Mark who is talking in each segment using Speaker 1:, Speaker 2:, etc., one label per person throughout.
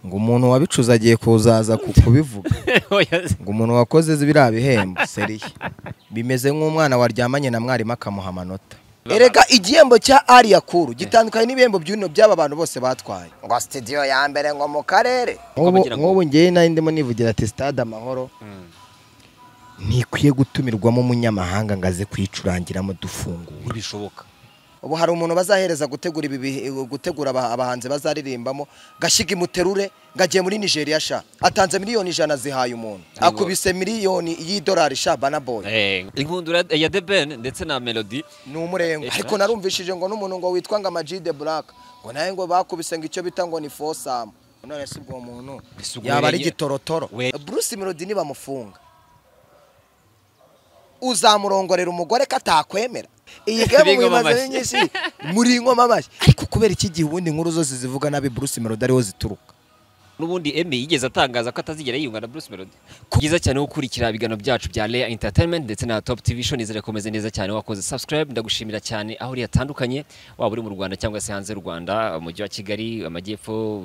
Speaker 1: Ngo umuntu wabicuza agiye kuzaza kubivuga. Ngo umuntu wakoze biriya bihembo seriye bimeze nk'umwana waryamanye na mwarimu akamuha amanota. Erega igihembo cya Alliah Cool gitandukanye n'ibihembo by'uno by'aba bantu bose batwaye. Ngo studio ya mbere ngo mu karere. Nk'ubu ngiye nari ndimo nivugira ati Stade Amahoro ntikwiye gutumirwamo umunyamahanga ngo aze kwicurangiramo dufungura.
Speaker 2: Ntibishoboka.
Speaker 1: Ubu hari umuntu bazahereza gutegura ibi gutegura abahanzi bazaririmbamo gashiga imuterure ngagiye muri Nigeria sha atanze miliyoni 100 zihaye umuntu akubise miliyoni y'idolari sha Bana Boy.
Speaker 2: Inkundura ya The Ben ndetse na Melody
Speaker 1: ni umurengo, ariko narumvishije ngo n'umuntu ngo witwa nga Majid Black ngo naye ngo bakubise ngo icyo bita ngo ni fosam. None si ubwo muntu yaba ari gitorotoro. Bruce Melody nibamufunga uzamurongorera umugore katakwemera. Iyi game muyimaze nyinshi muri ngoma mashyi, ariko kubera iki gihe ubundi inkuru zose zivuga nabi Bruce Melody ariho zituruka.
Speaker 2: Nubundi Emmy yigeze atangaza ko atazigera yiyunga na Bruce Melody. Byiza cyane gukurikira ibiganiro byacu bya Leya Entertainment ndetse na Top TV Show, nizere komeze neza cyane wakoze subscribe. Ndagushimira cyane aho uri hatandukanye, waba uri mu Rwanda cyangwa se hanze y'u Rwanda, umujyi wa Kigali, amajyepfo,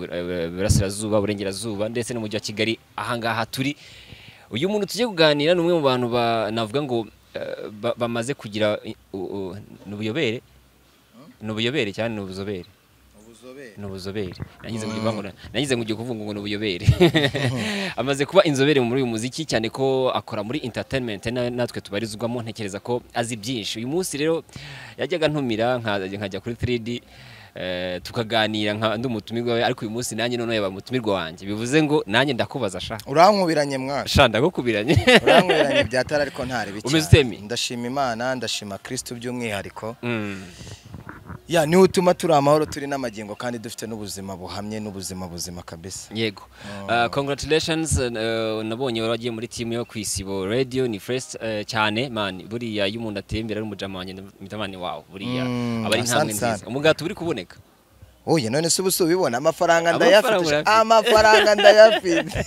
Speaker 2: burasirazuba, burengerazuba ndetse n'umujyi wa Kigali ahangaha turi. Uyu muntu tugiye kuganira ni umwe mu bantu navuga ngo bamaze kugira n'ubuyobere n'ubuyobere cyane n'ubuzobere n'ubuzobere nagize ngo ugiye kuvuga ngo n'ubuyobere amaze kuba inzobere muri uyu muziki cyane ko akora muri entertainment natwe tubarizwamo, ntekereza ko azi byinshi. Uyu munsi rero yajyaga ntumira nkajya kuri 3D tukaganira nka ndi umutumirwa we, ariko uyu munsi nanjye none yaba umutumirwa wanjye, bivuze ngo nanjye ndakubaza sha.
Speaker 1: Urankubiranye mwana.
Speaker 2: Sha ndagukubiranye.
Speaker 1: Urankubiranye byatara ariko ntare biki. Ndashima Imana, ndashima Kristo by'umwihariko. Ya ni utuma turi amahoro turi n'amagingo kandi dufite n'ubuzima buhamye n'ubuzima buzima kabisa.
Speaker 2: Yego. Congratulations, nabonye waragiye muri team yo kwisibo radio ni fresh cyane man, buriya iyo umuntu atembera ari umujama wanjye mitamani wawo buriya aba ari intambwe nziza. Umugati uri kuboneka.
Speaker 1: Oye none se ubu ubibona amafaranga ndayafite. Amafaranga ndayafite.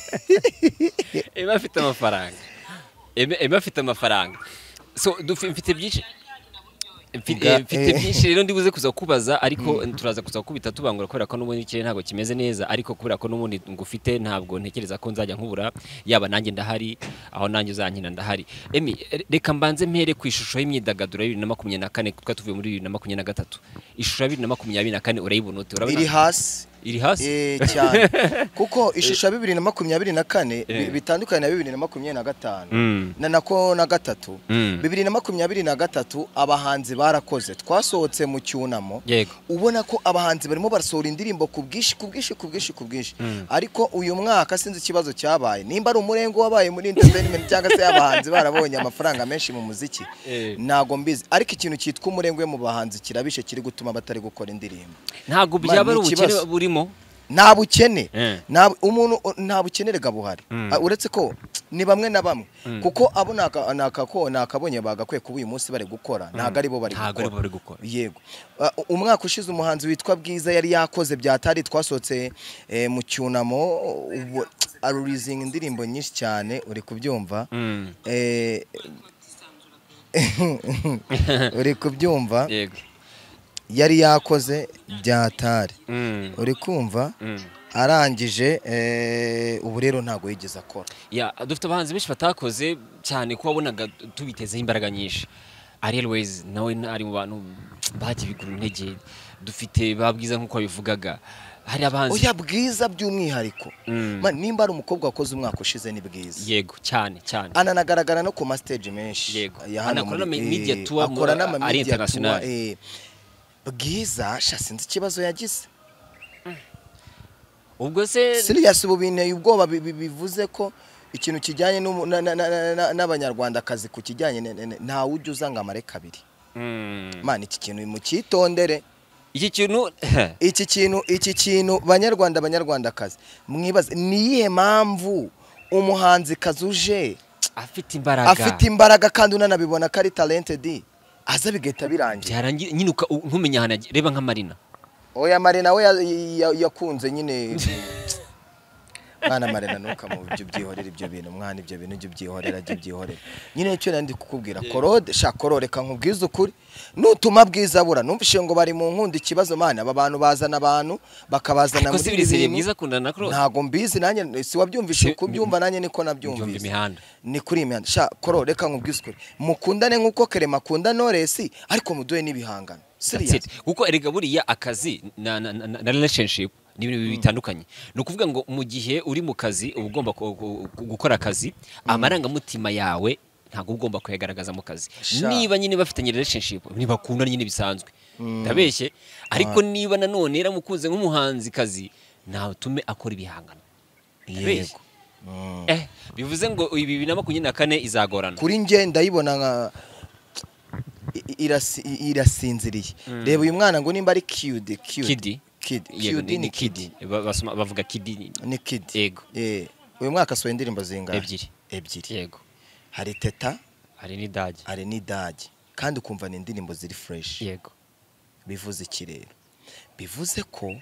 Speaker 2: Ema afite amafaranga. Ema afite amafaranga. So mfite byinshi. Mfite byinshi rero ndibuze kuza kubaza, ariko turaza kuza kubita tubangura kubera ko n'ubundi ikirere ntabwo kimeze neza, ariko kubera ko n'ubundi ngufite ntabwo ntekereza ko nzajya nkubura, yaba nanjye ndahari aho nanjye uzankina ndahari. Emmy, reka mbanze mpere ku ishusho y'imyidagaduro ya 2024 kuko tuvuye muri 2023. Ishusho ya 2024 urayibona ute?
Speaker 1: Urabona iri hasi.
Speaker 2: Iri hasi
Speaker 1: cyane kuko ishusho ya 2024 bitandukanye na 2025 na nako na gatatu. 2023 abahanzi barakoze, twasohotse mu cyunamo ubona ko abahanzi barimo barasohora indirimbo ku bwinshi ku bwinshi ku bwinshi ku bwinshi, ariko uyu mwaka sinzi ikibazo cyabaye, nimba ari umurengo wabaye muri entertainment cyangwa se abahanzi barabonye amafaranga menshi mu muziki ntago mbizi, ariko ikintu cyitwa umurengo mu bahanzi kirabishe kiri gutuma batari gukora indirimbo.
Speaker 2: Ntago byaba ari ubukene burimo.
Speaker 1: Nta bukene, umuntu nta bukene rega buhari, uretse ko ni bamwe na bamwe kuko abo nakabonye bagakwiye kuba uyu munsi bari gukora ntago ari bo bari gukora. Yego, umwaka ushize umuhanzi witwa Bwiza yari yakoze byatari, twasohotse mu cyunamo arurizinga indirimbo nyinshi cyane, uri kubyumva uri kubyumva
Speaker 2: yego
Speaker 1: yari yakoze byatari, uri kumva arangije ubu rero ntago yigeze akora.
Speaker 2: Ya dufite abahanzi benshi batakoze cyane ko wabonaga tubitezeho imbaraga nyinshi. Ariel Wayz nawe ari mu bantu bagiye bigura intege, dufite babwiza nkuko babivugaga. Hari abahanzi
Speaker 1: oya Bwiza by'umwihariko nimba ari umukobwa wakoze umwaka ushize ni Bwiza.
Speaker 2: Yego cyane cyane,
Speaker 1: ananagaragara no ku ma stage menshi.
Speaker 2: Yego, anakora media tour,
Speaker 1: akora n'ama media tour. Bwiza sha sinzi ikibazo yagize.
Speaker 2: Ubwo se
Speaker 1: serious ubu binteye ubwoba, bivuze ko ikintu kijyanye n'abanyarwandakazi ku kijyanye nta ujya uza ngo amare kabiri. Man iki kintu mukitondere. Iki kintu banyarwanda banyarwandakazi mwibaze niyihe mpamvu umuhanzi kazuje afite imbaraga kandi unanabibona ko ari talented aza bigahita birangira
Speaker 2: byarangira nyine nkumenya hana. Reba nka Marina.
Speaker 1: Oya Marina we yakunze nyine. Mwana Marina ntukamubye ubyihorera ibyo bintu, mwana ibyo bintu ujye ubyihorera, jya ubyihorera. Nyine icyo nari ndi kukubwira, Korode, sha Korode, reka nkubwize ukuri. Nutuma Bwiza abura, numvise ngo bari mu nkundo ikibazo mana, aba bantu bazana abantu bakabazana muri ibi bintu.
Speaker 2: Bwiza akundana na Claude.
Speaker 1: Ntago mbizi nanjye, si wabyumvise kubyumva nanjye niko nabyumvise. Ni kuri imihanda. Sha Korode, reka nkubwize ukuri. Mukundane nkuko Kerema akunda Knowless, ariko muduhe n'ibihangano.
Speaker 2: Serious. Kuko erega buriya akazi na relationship ni ibintu bitandukanye. Ni ukuvuga ngo mu gihe uri mu kazi uba ugomba gukora akazi, amarangamutima yawe ntabwo ugomba kuyagaragaza mu kazi. Niba nyine bafitanye relationship, ntibakunda nyine bisanzwe. Ndabeshye, ariko niba nanone yaramukunze nk'umuhanzikazi, natume akora ibihangano.
Speaker 1: Yego.
Speaker 2: Bivuze ngo ibi 2024 izagorana.
Speaker 1: Kuri nge ndayibona nka irasinziriye. Reba uyu mwana ngo nimba ari Kidi. Kidi ni Kidi.
Speaker 2: Bavuga Kidi
Speaker 1: ni Kidi.
Speaker 2: Yego.
Speaker 1: Uyu mwaka asohoye indirimbo zingahe?
Speaker 2: Ebyiri. Yego.
Speaker 1: Hari Teta,
Speaker 2: hari n'Idage.
Speaker 1: Hari n'Idage. Kandi ukumva ni indirimbo ziri fresh.
Speaker 2: Yego.
Speaker 1: Bivuze iki rero? Bivuze ko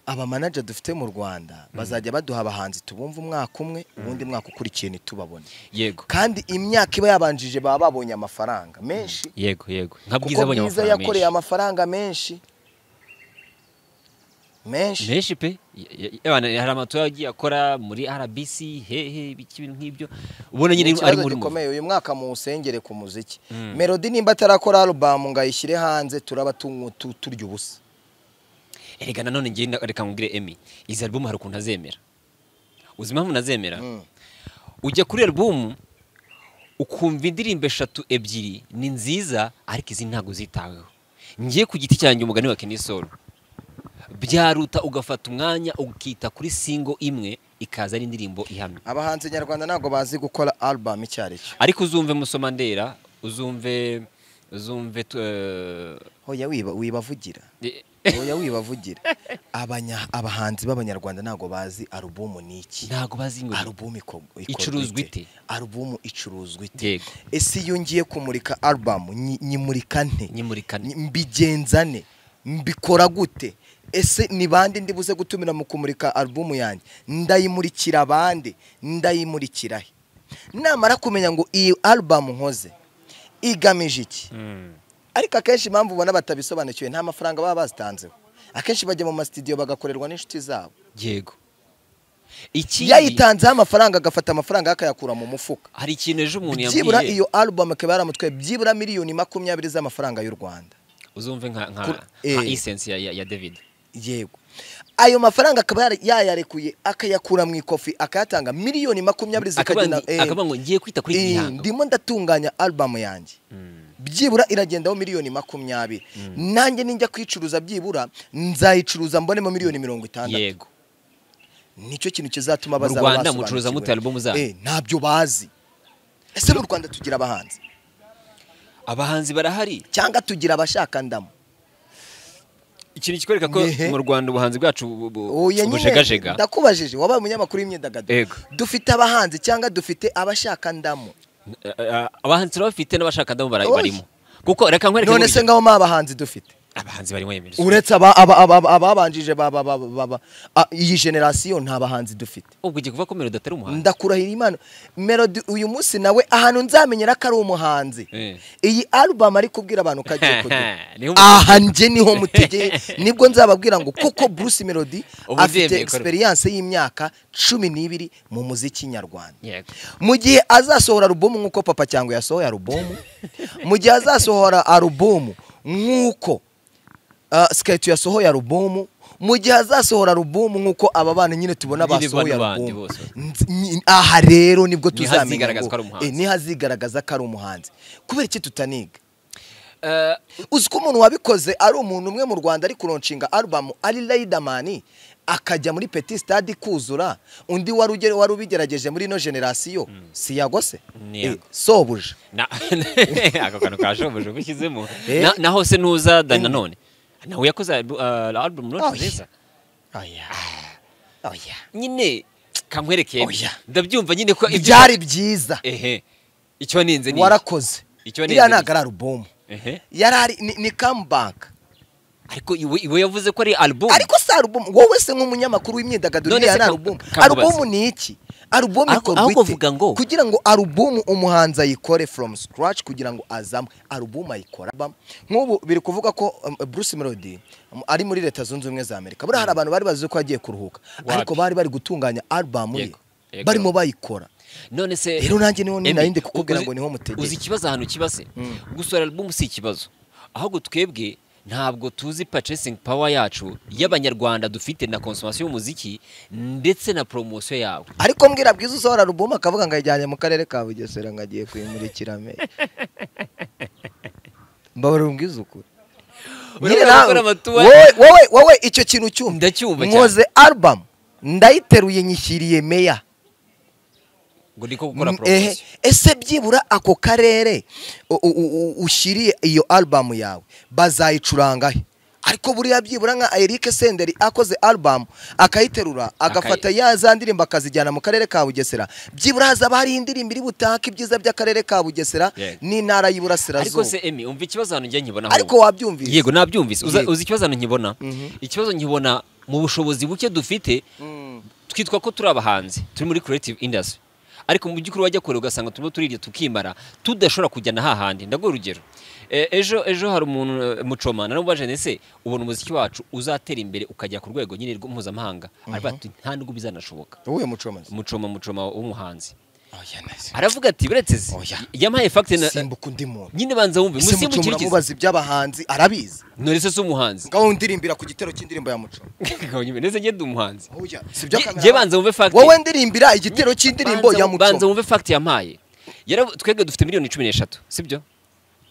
Speaker 1: aba manager dufite mu Rwanda bazajya baduha abahanzi tubumva umwaka umwe, ubundi mwaka ukurikiye ntitubabone.
Speaker 2: Yego.
Speaker 1: Kandi imyaka iba yabanjije baba babonye amafaranga menshi.
Speaker 2: Yego, yego. Nka Bwiza abonye amafaranga menshi.
Speaker 1: Yakoreye amafaranga menshi.
Speaker 2: Menshi pe. Hari amatora yagiye akora muri RBC, hehe ibiki bintu nk'ibyo. Ubona nyine ari muri
Speaker 1: gikomeye uyu mwaka mu usengere ku muziki. Melody nimba atarakora album ngayishyire hanze turaba turya ubusa.
Speaker 2: Erega nanone ngiye reka nkubwire Emmy, izi album hari ukuntu azemera. Uzi impamvu nazemera? Ujya kuri album ukumva indirimbo 3 2 ni nziza ariko izi ntago zitaweho. Ngiye ku giti cyanjye umugani wa Kenny Solo. Byaruta ugafata umwanya ukita kuri single imwe ikaza ari indirimbo ihamye.
Speaker 1: Abahanzi nyarwanda ntago bazi gukora album icyaricyo.
Speaker 2: Ariko uzumve Musomandera, uzumve
Speaker 1: hoya wibavugira. Oya wibavugira. Abahanzi b'abanyarwanda ntago bazi album ni iki.
Speaker 2: Ntago bazi ngo
Speaker 1: album
Speaker 2: icuruzwa ite.
Speaker 1: Album icuruzwa ite. Ese iyo ngiye kumurika album nyimurika nte? Mbigenza ne? Mbikora gute? Ese ni bande ndi buze gutumira mu kumurika album yanjye? Ndayimurikira bande? Ndayimurikira he? Namara kumenya ngo iyi album nkoze igamije iki? Ariko akenshi impamvu ubona batabisobanukiwe nta mafaranga baba bazitanzeho. Akenshi bajya mu ma studio bagakorerwa n'inshuti zabo.
Speaker 2: Yego.
Speaker 1: Yayitanzeho amafaranga agafata amafaranga akayakura mu mufuka.
Speaker 2: Hari ikintu ejo umuntu yambwiye.
Speaker 1: Byibura iyo album akaba yaramutwaye byibura miliyoni 20 z'amafaranga y'u Rwanda.
Speaker 2: Uzumve nka essence ya David.
Speaker 1: Yego. Ayo mafaranga akaba yayarekuye akayakura mu ikofi akayatanga miliyoni 20 zikagenda.
Speaker 2: Akaba ngo ngiye kwita kuri igihangano.
Speaker 1: Ndimo ndatunganya album yanjye. Byibura iragendaho miliyoni 20. Nanjye ninjya kwicuruza byibura nzayicuruza mbonemo miliyoni 60.
Speaker 2: Yego.
Speaker 1: Nicyo kintu kizatuma bazaba
Speaker 2: mu Rwanda mucuruza mute album za?
Speaker 1: Ntabyo bazi. Ese mu Rwanda tugira abahanzi?
Speaker 2: Abahanzi barahari
Speaker 1: cyangwa tugira abashaka ndamo?
Speaker 2: Ikintu kikwereka ko mu Rwanda ubuhanzi bwacu bujegajega.
Speaker 1: Ndakubajije wabaye umunyamakuru w'imyidagaduro. Dufite abahanzi cyangwa dufite abashaka ndamo?
Speaker 2: Abahanzi turabafite n'abashaka ndamo barimo. Kuko reka nkwereke
Speaker 1: none se ngaho ma abahanzi dufite?
Speaker 2: Abahanzi barimo yemeje.
Speaker 1: Uretse ababanjije iyi generation nta bahanzi dufite.
Speaker 2: Ubwo ugiye kuva ko Melody atari umuhanzi?
Speaker 1: Ndakurahira Imana. Melody uyu munsi nawe ahantu nzamenyera ko ari umuhanzi. Iyi album ari kubwira abantu kagiye kuduha. Aha nje niho mutegeye, nibwo nzababwira ngo kuko Bruce Melody afite experience y'imyaka 12 mu muziki nyarwanda. Mu gihe azasohora album nkuko Papa Cyangwe yasohoye album, mu gihe azasohora album nkuko Skate yasohoye album, mu gihe azasohora album nkuko aba bana nyine tubona basohoye album, aha rero nibwo tuzamenya nihazigaragaza ko ari umuhanzi. Kubera iki tutaniga? Uzi ko umuntu wabikoze ari umuntu umwe mu Rwanda ari kuronshinga album ari Riderman akajya muri Petit Stade kuzura, undi wari ubigerageje muri no generation si yagose sobuje
Speaker 2: ako kantu kashobuje gushyizemo naho se nuza nanone nawe yakoze album launch nziza.
Speaker 1: Oya. Oya.
Speaker 2: Nyine kamwerekeye ndabyumva nyine ko
Speaker 1: byari byiza.
Speaker 2: Icyo ninze ni
Speaker 1: warakoze. Iriya ntago ari album. Yarari ni comeback.
Speaker 2: Ariko iwe yavuze ko ari album.
Speaker 1: Ariko si album, wowe se nk'umunyamakuru w'imyidagaduro ya album. Album ni iki? Album ikorwa ite? Kugira ngo album umuhanzi ayikore from scratch, kugira ngo azamwe album ayikora. Nk'ubu biri kuvuga ko Bruce Melody ari muri Leta Zunze Ubumwe za Amerika. Buriya hari abantu bari bazi ko agiye kuruhuka, ariko bari bari gutunganya album ye, barimo bayikora.
Speaker 2: None se
Speaker 1: rero nanjye niho narindi kukubwira ngo niho mutegeye.
Speaker 2: Uzi ikibazo ahantu kibase? Gusohora album si ikibazo, ahubwo twebwe ntabwo tuzi purchasing power yacu y'abanyarwanda dufite na consommation y'umuziki ndetse na promotion yawe.
Speaker 1: Ariko mbwira Bwiza usohora album akavuga ngo ayijyanye mu karere ka Bugesera ngo agiye kuyimurikira me. Mbabara umbwiza ukuri. Wowe icyo kintu cyumva.
Speaker 2: Ndacyumva cyane.
Speaker 1: Nkoze album ndayiteruye nyishyiriye meya.
Speaker 2: Ngo ndiko gukora promotion.
Speaker 1: Ese byibura ako karere ushyiriye iyo album yawe bazayicuranga he? Ariko buriya byibura nka Eric Senderi akoze album akayiterura agafata ya za ndirimbo akazijyana mu karere ka Bugesera, byibura hazaba hari indirimbo iri butaka ibyiza by'akarere ka Bugesera n'intara y'Iburasirazuba.
Speaker 2: Ariko se Emmy, umva ikibazo hano njye nkibona.
Speaker 1: Ariko wabyumvise?
Speaker 2: Yego nabyumvise. Uzi ikibazo hano nkibona? Ikibazo nkibona mu bushobozi buke dufite, twitwa ko turi abahanzi, turi muri creative industry. Ariko mu by'ukuri wajya kure ugasanga turimo turirya tukimara tudashobora kujyana hahandi. Ndaguha urugero, ejo hari umuntu Mucoma naramubaje nese ubona umuziki wacu uzatera imbere ukajya ku rwego nyine mpuzamahanga, aravuga ati nta nubwo bizanashoboka.
Speaker 1: Uwe Mucoma?
Speaker 2: Mucoma w'umuhanzi. Aravuga ati buretse yampaye fact na
Speaker 1: simbuka undi muntu
Speaker 2: nyine banza wumve
Speaker 1: musimbuka mubaza iby'abahanzi arabizi.
Speaker 2: None se si umuhanzi?
Speaker 1: Ngaho ndirimbira ku gitero cy'indirimbo ya Mucoma.
Speaker 2: Nese ngende umuhanzi.
Speaker 1: Oya, sibyo kamera.
Speaker 2: Je banza wumve fact.
Speaker 1: Wowe ndirimbira igitero cy'indirimbo ya Mucoma.
Speaker 2: Banza wumve fact yampaye. Twebwe dufite miliyoni 13, sibyo?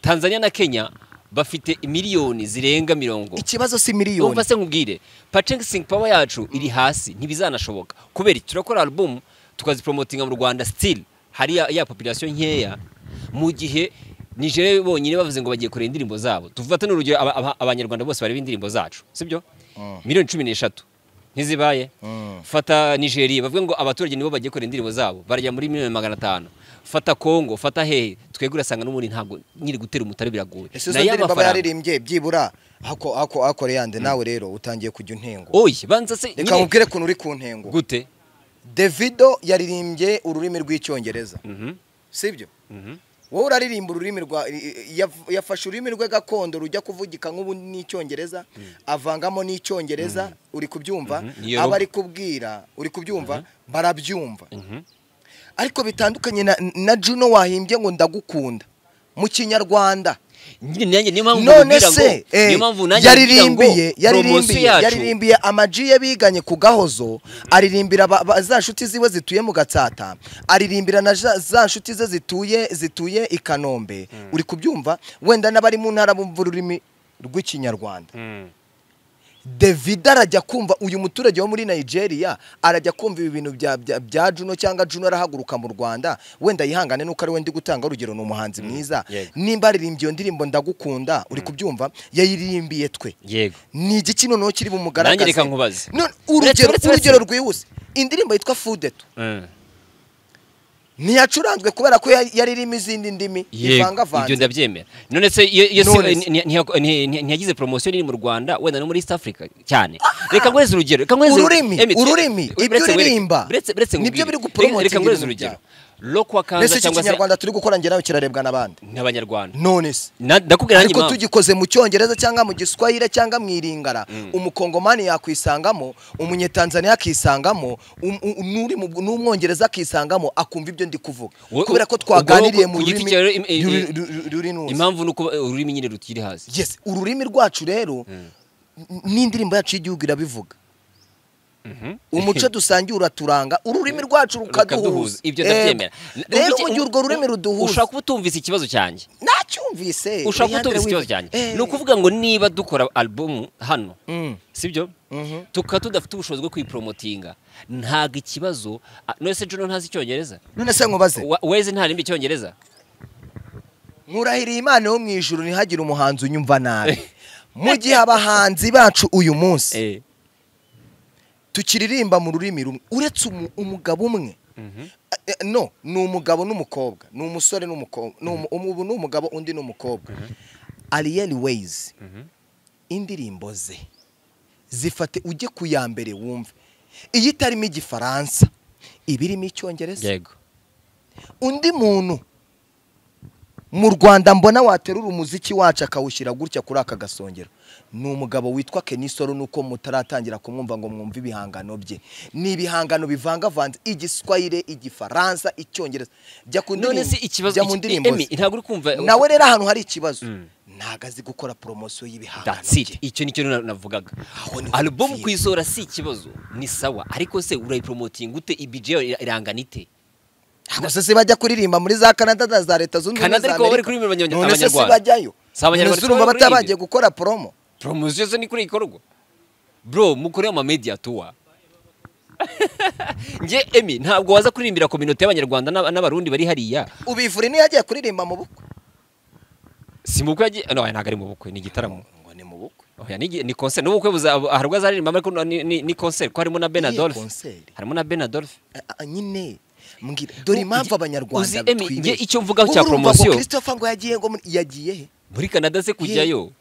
Speaker 2: Tanzania na Kenya bafite miliyoni zirenga 40.
Speaker 1: Ikibazo si miliyoni.
Speaker 2: Umva se nkubwire, purchasing power yacu iri hasi, ntibizanashoboka. Kubera turakora album tukazipromotinga mu Rwanda still hari ya population nkeya, mu gihe Nigeria bonyine bavuze ngo bagiye kureba indirimbo zabo. Tufate n'urugero abanyarwanda bose bareba indirimbo zacu, sibyo? Miliyoni 13 ntizibaye. Fata Nigeria bavuga ngo abaturage nibo bagiye kureba indirimbo zabo, barajya muri miliyoni 500. Fata Kongo, fata hehe, twebwe urasanga n'ubundi ntabwo nyiri gutera umutare biragoye.
Speaker 1: Na ya mafaranga yaririmbye byibura ako yande nawe rero utangiye kujya untengo.
Speaker 2: Oye, banza se
Speaker 1: reka nkubwire kuntu uri ku ntengo.
Speaker 2: Gute?
Speaker 1: Davido yaririmbye ururimi rw'icyongereza. Sibyo? Wowe uraririmba ururimi rwa yafashe ururimi rwe gakondo rujya kuvugika nk'ubu n'icyongereza, avangamo n'icyongereza, uri kubyumva, aba ari kubwira, uri kubyumva, barabyumva. Ariko bitandukanye na Juno wahimbye ngo ndagukunda mu Kinyarwanda. None se yaririmbiye amaji biganye ku gahozo, aririmbira za nshuti ziwe zituye mu Gatsata, aririmbira na za nshuti ze zituye i Kanombe, uri kubyumva, wenda n'abari mu ntara bumva ururimi rw'ikinyarwanda. David arajya kumva uyu muturage wo muri Nigeria arajya kumva ibi bintu bya Juno cyangwa Juno arahaguruka mu Rwanda, wenda yihangane nuko ari we ndi gutanga urugero, ni umuhanzi mwiza. Nimba aririmbye iyo ndirimbo ndagukunda, uri kubyumva, yayirimbiye twe. Ni igiki noneho kiri bumugaragaze?
Speaker 2: Nanjye reka nkubaze.
Speaker 1: Urugero rwihuse, indirimbo yitwa Fudeto ntiyacuranzwe kubera ko yaririmo izindi ndimi ivangavanze.
Speaker 2: Ibyo ndabyemera. None se iyo ntiyagize promotion iri mu Rwanda wenda no muri East Africa cyane. Reka ngweze urugero, reka ngweze
Speaker 1: ururimi ibyo uririmba nibyo biri gupromote.
Speaker 2: Reka ngweze urugero. Lokwa kanza
Speaker 1: cyangwa se Ikinyarwanda turi gukora njye nawe kirarebwa n'abandi
Speaker 2: n'abanyarwanda.
Speaker 1: None se
Speaker 2: ndakubwira nanjye
Speaker 1: ariko tugikoze mu Cyongereza cyangwa mu Giswahili cyangwa mu Iringara, umukongomani yakwisangamo, umunyetanzania akisangamo, n'uri n'umwongereza akisangamo, akumva ibyo ndi kuvuga kubera ko twaganiriye mu rurimi ruri nuzi.
Speaker 2: Impamvu nuko ururimi nyine rukiri hasi.
Speaker 1: Yes, ururimi rwacu rero n'indirimbo yacu y'igihugu irabivuga. Umuco dusangiye uraturanga, ururimi rwacu rukaduhuza.
Speaker 2: Ibyo ndabyemera.
Speaker 1: Rero mu gihe urwo rurimi ruduhuza,
Speaker 2: ushaka kuba utumvise ikibazo cyanjye.
Speaker 1: Nacyumvise.
Speaker 2: Ushaka kuba utumvise ikibazo cyanjye. Ni ukuvuga ngo niba dukora album hano, sibyo? Tukaba tudafite ubushobozi bwo kuyipromotinga, ntago ikibazo. None se Juno ntazi icyongereza?
Speaker 1: None se nkubaze,
Speaker 2: weze ntarimba icyongereza?
Speaker 1: Nkurahiriye Imana yo mu ijuru ntihagire umuhanzi unyumva nabi. Mu gihe abahanzi bacu uyu munsi tukiririmba mu rurimi rumwe, uretse umugabo umwe, no ni umugabo n'umukobwa, ni umusore n'umukobwa, ubu ni umugabo undi ni umukobwa, Ariel Ways Indirimbo ze zifate ujye ku ya mbere wumve. Iyi itarimo igifaransa, ibirimo icyongereza.
Speaker 2: Yego.
Speaker 1: Undi muntu mu Rwanda mbona waterura umuziki wacu akawushyira gutya kuri aka gasongero ni umugabo witwa Kenny Solo, nuko mutaratangira kumwumva ngo mwumve ibihangano bye. Ni ibihangano bivangavanze igiswahili, igifaransa, icyongereza. Jya ku
Speaker 2: None
Speaker 1: ndirimbo,
Speaker 2: se ikibazo
Speaker 1: jya mu ndirimbo
Speaker 2: Emmy
Speaker 1: ze.
Speaker 2: ntabwo uri kumva
Speaker 1: Nawe rero ahantu hari ikibazo ntago azi gukora promosiyo y'ibihangano
Speaker 2: That's it.
Speaker 1: bye.
Speaker 2: Icyo nicyo navugaga.
Speaker 1: Aho niho
Speaker 2: Album
Speaker 1: bipfira.
Speaker 2: kuyisohora si ikibazo, ni sawa, ariko se urayipromoting ute? Ibj irangana ite?
Speaker 1: Ntabwo se bajya kuririmba muri za Canada na za Leta Zunze Ubumwe
Speaker 2: Canada
Speaker 1: za
Speaker 2: ariko bari
Speaker 1: Amerika.
Speaker 2: kuririmba
Speaker 1: None se si
Speaker 2: Abanyarwanda.
Speaker 1: bajyayo?
Speaker 2: Si Abanyarwanda
Speaker 1: None se urumva
Speaker 2: bari kuririmba?
Speaker 1: batabagiye gukora promo?
Speaker 2: Promosiyo zo ni kuri ikorwa. Bro, mukore ama media tour. Nge Emmy ntabwo waza kuririmbira community y'Abanyarwanda n'Abarundi bari hariya.
Speaker 1: Ubivura niyo yagiye kuririmba mu bukwe.
Speaker 2: Si mu bukwe yagiye, no ntabwo ari mu bukwe, ni igitaramo.
Speaker 1: Ngo ni mu bukwe.
Speaker 2: Oya, ni concert, n'ubukwe buza harubwo azaririmba ariko ni concert ko harimo na Ben
Speaker 1: Iyihe
Speaker 2: Adolphe.
Speaker 1: concert?
Speaker 2: Harimo na Ben Adolphe.
Speaker 1: Nyine mbwira dore impamvu Abanyarwanda
Speaker 2: Uzi Emmy,
Speaker 1: twibeshya.
Speaker 2: nge icyo mvuga cya
Speaker 1: Urumva ngo
Speaker 2: promosiyo.
Speaker 1: Christopher ngo yagiye ngo yagiye he?
Speaker 2: Muri Canada se kujyayo.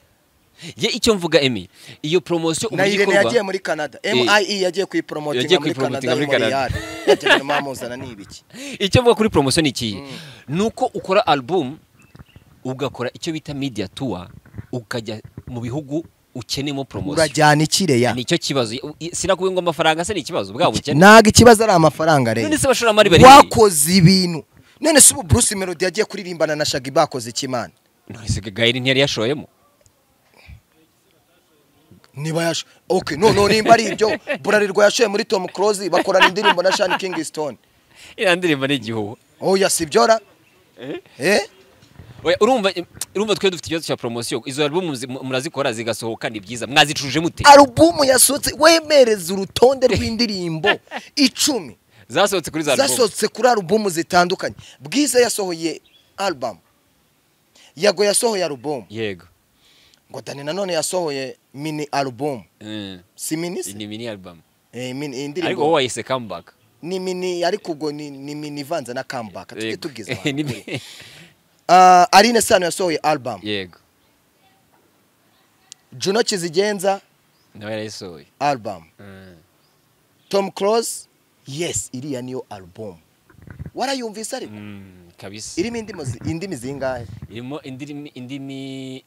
Speaker 2: Ye icyo mvuga Emmy, iyo promosiyo
Speaker 1: Na
Speaker 2: uburyo
Speaker 1: Irene
Speaker 2: ikorwa
Speaker 1: yagiye muri Canada. MIE yagiye kuyipromotinga
Speaker 2: Yagiye
Speaker 1: muri Canada
Speaker 2: kuyipromotinga muri
Speaker 1: muri
Speaker 2: Canada.
Speaker 1: Montreal. Yagiye mamuzana ni ibiki?
Speaker 2: Icyo mvuga kuri promosiyo ni iki? Nuko ukora album ugakora icyo bita media tour, ukajya mu bihugu ukenemo promosiyo.
Speaker 1: Urajyana ikireya.
Speaker 2: Nicyo kibazo. Sinakubwiye ngo amafaranga se ni ikibazo bwa bukene.
Speaker 1: Ntago ikibazo ari amafaranga rero.
Speaker 2: None se abashoramari bari
Speaker 1: Wakoze ibintu. None se ubu Bruce Melody yagiye kuririmbana na Shaggy bakoze ikimana.
Speaker 2: None se Gael ntiyari yashoyemo?
Speaker 1: Niba yasho. Okay, no nimba ari ibyo Burarirwa yashoye muri Tom Close bakorana indirimbo na Sean Kingston.
Speaker 2: Iriya ndirimbo ni igihuha.
Speaker 1: Oya sibyora? Eh?
Speaker 2: Oya, urumva twe dufite ikibazo cya promosiyo. Izo album murazikora zigasohoka ni byiza. Mwazicuruje mute?
Speaker 1: Album yasohotse wemereza urutonde rw'indirimbo 10
Speaker 2: Zasohotse kuri za album.
Speaker 1: zasohotse kuri album zitandukanye. Bwiza yasohoye album. Yago yasohoye album.
Speaker 2: Yego.
Speaker 1: Ngo Dani nanone yasohoye mini album. Si mini se?
Speaker 2: Ni mini album.
Speaker 1: Mini indirimbo.
Speaker 2: Ariko wowe wayise comeback.
Speaker 1: Ni mini ariko ubwo ni mini ivanze na comeback. Tujye
Speaker 2: Yego.
Speaker 1: tubwiza abantu. Aline Sano yasohoye album.
Speaker 2: Yego.
Speaker 1: Juno Kizigenza
Speaker 2: Nawe yarayisohoye.
Speaker 1: album. Tom Close, yes, iriya niyo album. Warayumvise ariko?
Speaker 2: Kabisa.
Speaker 1: Irimo indimi zingahe?
Speaker 2: Irimo indimi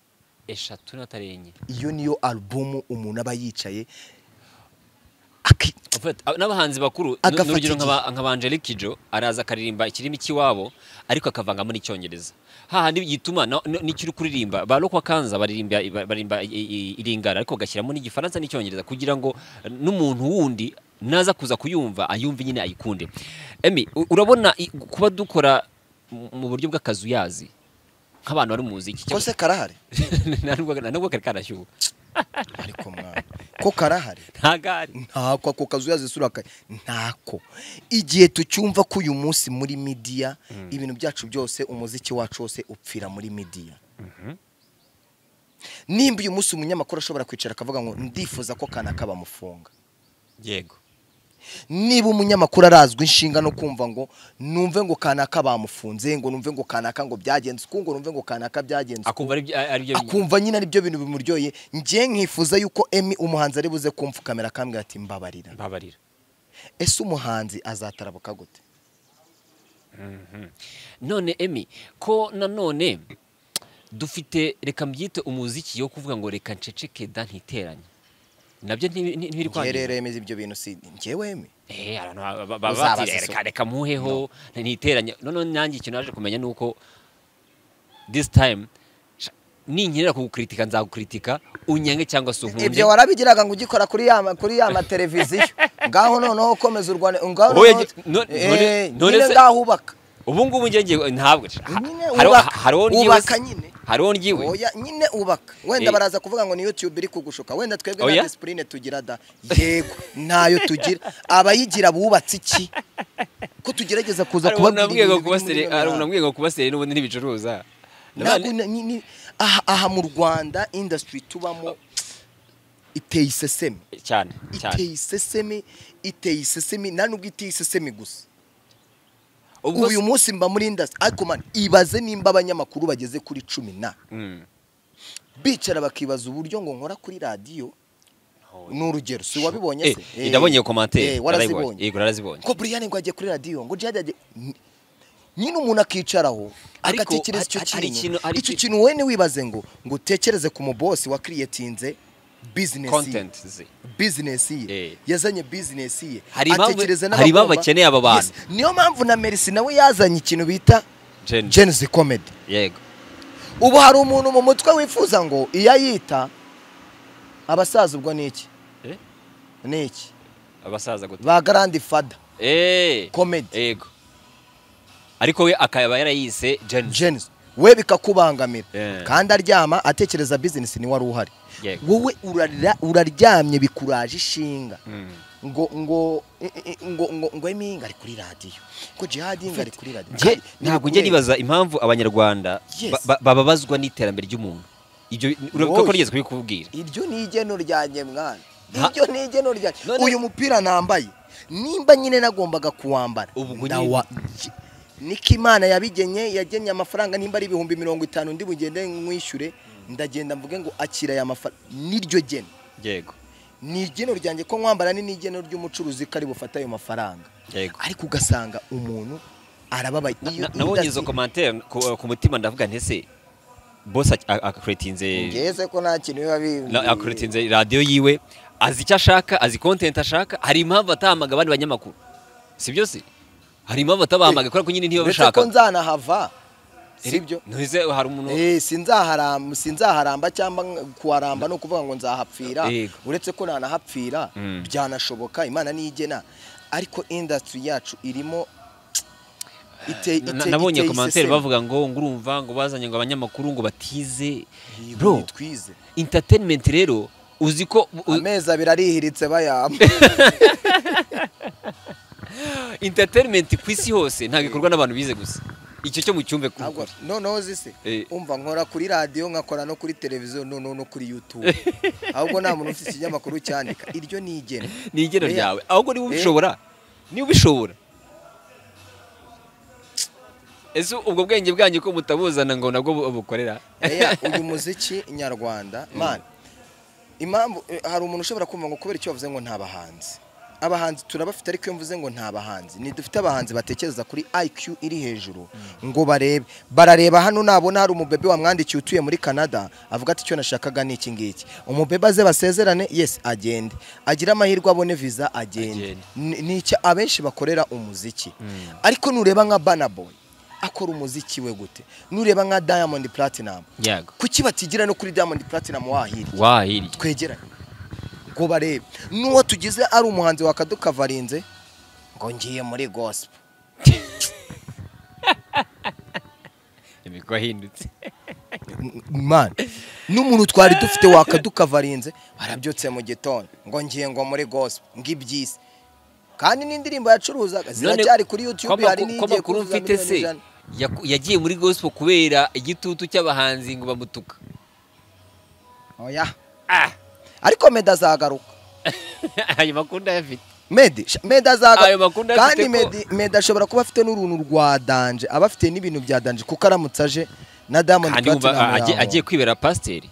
Speaker 2: 3 n'atarenye.
Speaker 1: Iyo niyo album umuntu aba yicaye
Speaker 2: N'abahanzi bakuru n'urugero nka Angelique Kidjo araza akaririmba ikirimi cy'iwabo ariko akavangamo n'icyongereza. Hahandi gituma n'icyo uri kuririmba ba Lokwa Kanza baririmba iringara ariko gashyiramo n'igifaransa n'icyongereza kugira ngo n'umuntu wundi naza kuza kuyumva ayumve nyine ayikunde. Emmy urabona kuba dukora mu buryo bw'akazuyazi nk'abantu bari mu muziki
Speaker 1: kose karahari
Speaker 2: nubwo kari karashyuha
Speaker 1: ariko mwana ko karahari
Speaker 2: ntagari
Speaker 1: ntako ako kazuyazi isura ntako. Igihe tucyumva ko uyu munsi muri media ibintu byacu byose umuziki wacu wose upfira muri media. Nimba uyu munsi umunyamakuru ashobora kwicara akavuga ngo ndifuza ko kanaka bamufunga.
Speaker 2: Yego.
Speaker 1: Niba umunyamakuru arazwi inshinga no kumva ngo numve ngo kanaka bamufunze, ngo numve ngo kanaka ngo byagenze uku, ngo numve ngo kanaka byagenze
Speaker 2: akumva ari
Speaker 1: akumva nyine ari byo bintu bimuryoye. Ngiye nkifuza yuko Emmy umuhanzi ari buze kumfukamera akambwira ati mbabarira.
Speaker 2: Mbabarira.
Speaker 1: Ese umuhanzi azatarabuka gute?
Speaker 2: None Emmy ko nanone dufite reka mbyite umuziki yo kuvuga ngo reka nceceke da ntiteranye. Nabyo ntibiri kwangiza.
Speaker 1: Rero yemeza ibyo bintu si njyewe Emmy.
Speaker 2: Abantu bati reka muheho ntiteranye. None nanjye ikintu naje kumenya nuko this time ninkenera kugukritika nzagukritika unyange cyangwa se unkunde.
Speaker 1: Ibyo warabigiraga ngo ugikora kuri ya televiziyo. Ngaho noneho komeza urwane ngaho none ngaho ubaka.
Speaker 2: Ubu ngubu ngiye ntabwo
Speaker 1: ubaka nyine.
Speaker 2: Hariho ngiwe.
Speaker 1: Oya nyine ubaka. Wenda baraza kuvuga ngo ni YouTube iri kugushuka. Wenda twebwe nta discipline tugira da. Yego ntayo tugira. Abayigira bubatse iki? Ko tugerageza kuza kubabwira.
Speaker 2: Hari unambwiye ngo kubasere n'ubundi ntibicuruza.
Speaker 1: Aha mu Rwanda industry tubamo iteye isesemi.
Speaker 2: Cyane cyane.
Speaker 1: Iteye isesemi nta nubwo iteye isesemi gusa. Uyu munsi mba muri industry ariko man ibaze nimba abanyamakuru bageze kuri 10 na Bicara bakibaza uburyo ngo nkora kuri radiyo. Ni urugero, si wabibonye se?
Speaker 2: Ndabonye commentaire, warazibonye. Yego narazibonye.
Speaker 1: Ko Brian ngo agiye kuri radiyo, ngo Jihad agiye, nyine umuntu akicaraho agatekereza icyo kintu. Icyo kintu wowe ntiwibaze ngo utekereze ku mubosi wa creatinze business
Speaker 2: content ze,
Speaker 1: business ye, yazanye business ye,
Speaker 2: atekereza n'abagomba, hari impamvu bakeneye aba bantu.
Speaker 1: Niyo mpamvu na Merci nawe yazanye ikintu bita Gen Z comedy.
Speaker 2: Yego.
Speaker 1: Ubu hari umuntu mu mutwe wifuza ngo iyo ayita abasaza ubwo ni iki? Ni iki?
Speaker 2: Abasaza gute?
Speaker 1: Ba grandfather. Comedy.
Speaker 2: Yego. Ariko we akaba yarayise Gen
Speaker 1: Z. We bikakubangamira. Kandi aryama atekereza business ni wari uhari. Wowe uraryamye bikuraje ishinga. Ngo ngo ngo ngo ngo Eminga ari kuri radio, ngo Jihad ngo ari kuri radio.
Speaker 2: Ntabwo njye nibaza impamvu abanyarwanda bababazwa n'iterambere ry'umuntu. Ibyo uravuga ko rigeze kubikubwira.
Speaker 1: Iryo ni igeno ryanjye mwana. Iryo ni igeno ryanjye. Uyu mupira nambaye nimba nyine nagombaga kuwambara. Niko Imana yabigenye, yagenye amafaranga nimba ari 50,000 ndi bugende nkwishyure, ndagenda mvuge ngo akira aya mafaranga. Niryo geno.
Speaker 2: Yego.
Speaker 1: Ni igeno ryanjye ko nkwambara, ni n'igeno ry'umucuruzi kari bufata ayo mafaranga. Ariko ugasanga umuntu arababaye.
Speaker 2: Nabonye izo commentaire ku mutima ndavuga ntese boss akretinze
Speaker 1: ngeze ko nta kintu biba bi
Speaker 2: akretinze radio yiwe, azi icyo ashaka, azi content ashaka. Hari impamvu atahamaga abandi banyamakuru, si byo se? Hari impamvu atabahamaga kubera ko nyine ntiyo bashaka
Speaker 1: ko nzanahava, sibyo?
Speaker 2: Ntuze hari umuntu
Speaker 1: sinzaharamba cyangwa kuharamba no kuvuga ngo nzahapfira. Uretse ko nanahapfira byanashoboka, Imana niyigena. Ariko industry yacu irimo
Speaker 2: nabonye commentaire bavuga ngo ngurumva ngo bazanye ngo abanyamakuru ngo batize. Bro,
Speaker 1: twize
Speaker 2: entertainment rero uzi ko
Speaker 1: ameza birarihiritse bayama.
Speaker 2: Entertainment ku isi hose ntabwo ikorwa n'abantu bize gusa. Icyo cyo mucyumve kuko
Speaker 1: no zise umva nkora kuri radio, nkakora no kuri televiziyo, no kuri YouTube. Ahubwo nta muntu ufite ikinyamakuru cyandika. Iryo ni igeno.
Speaker 2: Ni igeno ryawe. Ahubwo niba ubishobora, niba ubishobora. Ese ubwo bwenge bwanyu ko mutabuzana ngo nabwo bukorera?
Speaker 1: Uyu muziki nyarwanda man, impamvu hari umuntu ushobora kumva ngo kubera icyo bavuze ngo nta bahanzi. Abahanzi turabafite, ariko iyo mvuze ngo nta bahanzi, ni dufite abahanzi batekereza kuri IQ iri hejuru ngo barebe. Barareba hano nabona hari umubebe wamwandikiye utuye muri Canada avuga ati icyo nashakaga ni iki ngiki. Umubebe aze basezerane, yes agende. Agira amahirwe abone visa agende. Ni icyo abenshi bakorera umuziki. Ariko nureba nka Burna Boy akora umuziki we gute? Nureba nka Diamond Platinum. Kuki batigira no kuri Diamond Platinum wahiriye? Twegeranye ngo barebe. Nuwo tugize ari umuhanzi wakaduka varinze ngo ngiye muri gospel.
Speaker 2: Imiko ahindutse.
Speaker 1: Man, n'umuntu twari dufite wakaduka varinze arabyutse mu gitondo ngo ngiye ngo muri gospel ngibyisi. Kandi n'indirimbo yacuruzaga ziracyari kuri YouTube, hari n'igiye
Speaker 2: kuri mfite se yagiye muri gospel kubera igitutu cy'abahanzi ngo bamutuka.
Speaker 1: Oya. Ariko Meddy azagaruka.
Speaker 2: Ayo makunda yafite.
Speaker 1: Meddy azagaruka. Kandi Meddy ashobora kuba afite n'uruntu rwa danje, aba afite n'ibintu bya danje kuko aramutse aje na Diamond Platinum
Speaker 2: agiye kwibera pasiteri.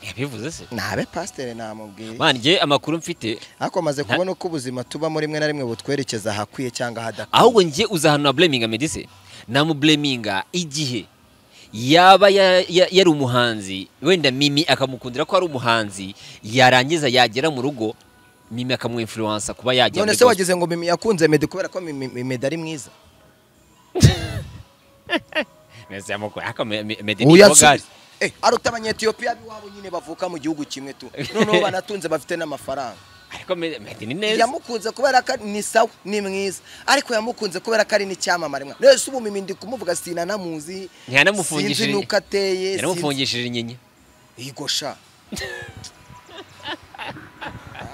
Speaker 2: Yabivuze se?
Speaker 1: Nabe pasiteri namubwiye.
Speaker 2: Man, nge amakuru mfite
Speaker 1: ariko maze kubona uko ubuzima tubamo rimwe na rimwe butwerekeza ahakwiye cyangwa ahadakwiye.
Speaker 2: Ahubwo nge uza hano na blaminga Meddy se? Namublaminga igihe yaba yari umuhanzi, wenda Mimi akamukundira ko ari umuhanzi, yarangiza yagera mu rugo Mimi akamwinfluensa kuba yajya.
Speaker 1: None se wagize ngo Mimi yakunze Meddy kubera ko Mimi ari mwiza?
Speaker 2: Nese amoko aka Meddy ni bogari.
Speaker 1: Aruta abanyetiyopiya biwabo nyine bavuka mu gihugu kimwe tu. Noneho banatunze bafite n'amafaranga.
Speaker 2: Ariko Meddy ni neza.
Speaker 1: Yamukunze kubera ko ni sawa, ni mwiza. Ariko yamukunze kubera ko ari n'icyamamare mwa. Nese ubu Mimi ndi kumuvuga sinanamuzi.
Speaker 2: Ntiyanamufungishije.
Speaker 1: Sinzi nuko ateye.
Speaker 2: Yaramufungishije inyinya.
Speaker 1: Igosha.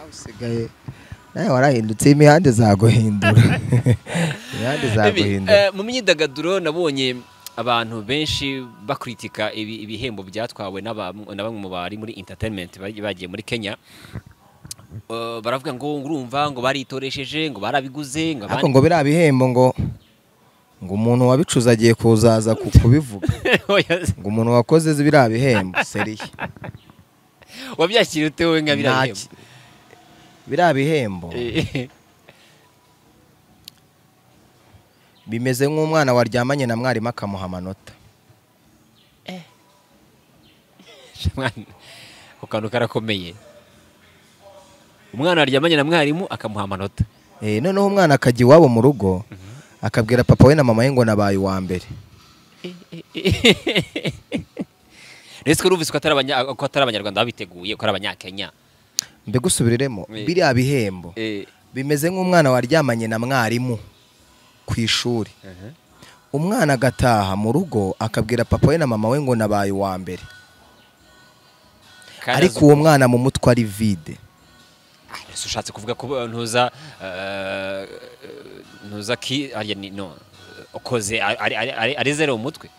Speaker 1: Usigaye nawe warahindutse, imihanda izaguhindura. Imihanda izaguhindura.
Speaker 2: Mu myidagaduro nabonye abantu benshi bakritika ibihembo byatwawe na bamwe mu bari muri entertainment bagiye muri Kenya. Baravuga ngo ngurumva ngo baritoresheje ngo barabiguze ngo
Speaker 1: abandi ngo bira bihembo Ngo umuntu wabicuza agiye kuzaza kubivuga. Ngo umuntu wakoze biriya bihembo seriye.
Speaker 2: Wabyakiriye ute wowe nka biriya bihembo?
Speaker 1: Biriya bihembo bimeze nk'umwana waryamanye na mwarimu akamuha amanota.
Speaker 2: Ako kantu karakomeye. Umwana waryamanye na mwarimu akamuha amanota.
Speaker 1: Noneho umwana akajya iwabo mu rugo akabwira papa we na mama we ngo nabaye uwa mbere.
Speaker 2: Ese ko urumvise ko atari abanyarwanda babiteguye, ko ari abanyakenya?
Speaker 1: Mbigusubiriremo, biriya bihembo bimeze nk'umwana waryamanye na mwarimu ku ishuri. Umwana agataha mu rugo akabwira papa we na mama we ngo nabaye uwa mbere. Ariko uwo mwana mu mutwe ari vide.
Speaker 2: Ushatse kuvuga ko ntuza ki ari no okoze ari zero umutwe?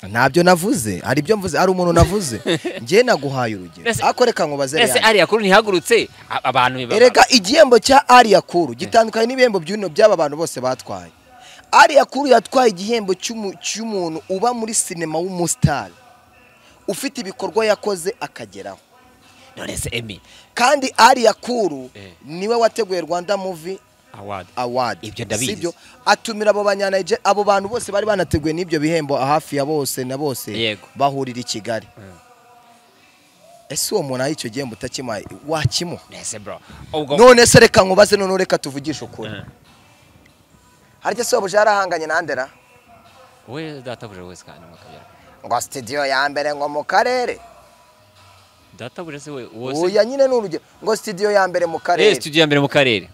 Speaker 1: Ntabyo navuze, hari ibyo mvuze, ari umuntu navuze. Ngiye naguhaye urugero. Ako reka nkubaze.
Speaker 2: Ese Ariya Kuru ntihagurutse abantu
Speaker 1: erega igihembo cya Ariya Kuru gitandukanye n'ibihembo by'uno by'aba bantu bose batwaye. Ariya Kuru yatwaye igihembo cy'umuntu uba muri sinema w'umustar, ufite ibikorwa yakoze akageraho.
Speaker 2: None se Emmy,
Speaker 1: kandi Ariya Kuru niwe wateguye Rwanda Movie Award.
Speaker 2: Ibyo ndabizi.
Speaker 1: Atumira abo banyanaije, abo bantu bose bari banateguye n'ibyo bihembo hafi ya bose na bose bahurira i Kigali. Ese uwo muntu aho icyo gihembo utakimuhaye wakimuha?
Speaker 2: Nese bro.
Speaker 1: None se reka nkubaze, none reka tuvugishe ukuri. Harya se wabuje yarahanganye na Andera?
Speaker 2: We databuja wese kandi mukabyara.
Speaker 1: Ngo studio ya mbere ngo mu karere.
Speaker 2: Databuja se we wose.
Speaker 1: Oya nyine n'urugero ngo studio ya mbere mu karere.
Speaker 2: Studio ya mbere mu karere.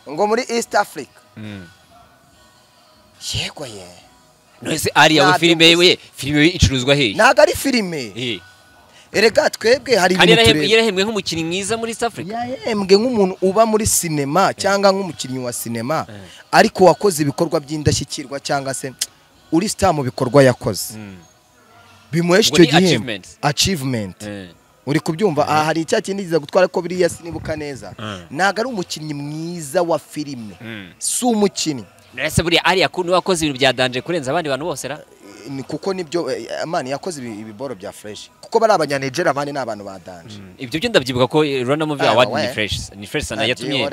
Speaker 1: Ngo muri East Africa. Yego ye.
Speaker 2: None se Ariya we filime we, filime icuruzwa hehe?
Speaker 1: Ntago ari filime. Erega twebwe hari ibintu tureba.
Speaker 2: Yarahembwe nk'umukinnyi mwiza muri East Africa.
Speaker 1: Yahembwe nk'umuntu uba muri sinema cyangwa nk'umukinnyi wa sinema ariko wakoze ibikorwa by'indashyikirwa cyangwa se uri star mu bikorwa yakoze. Bimuhesha icyo gihembo. Achievement. Uri kubyumva? Aha hari icya kindi kiza gutwara ko biriya sinibuka neza. Ntago ari umukinnyi mwiza wa filime. Si umukinnyi.
Speaker 2: Nese buriya Ariya Kuru wakoze ibintu bya danger kurenza abandi bantu bose ra?
Speaker 1: Kuko nibyo amani yakoze ibiboro bya fresh. Kuko bari abanyanigeria abandi ni abantu ba danger.
Speaker 2: Ibyo byo ndabyibuka ko Rwanda Movie Award ni fresh. Ni fresh sana yatumye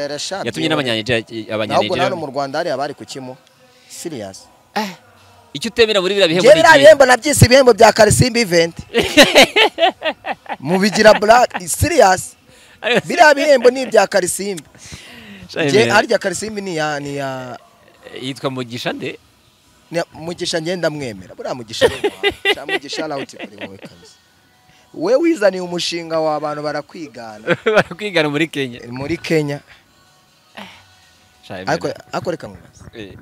Speaker 2: n'abanyanigeria
Speaker 1: Ntabwo nano mu Rwanda hari abari kukimu. Serious.
Speaker 2: Icyo utemera muri biriya bihembo ni
Speaker 1: iki? Biriya nabyise ibihembo bya Karisimbi event. Mubigira black serious. Biriya bihembo ni ibya Karisimbi. Je harya Karisimbi ni ya
Speaker 2: yitwa Mugisha nde?
Speaker 1: Mugisha ngenda mwemera. Buriya Mugisha ni Mugisha out kuri wowe kabisa. We wizaniye umushinga wa abantu barakwigana.
Speaker 2: Barakwigana muri Kenya.
Speaker 1: Muri Kenya. Ariko reka nkubaze.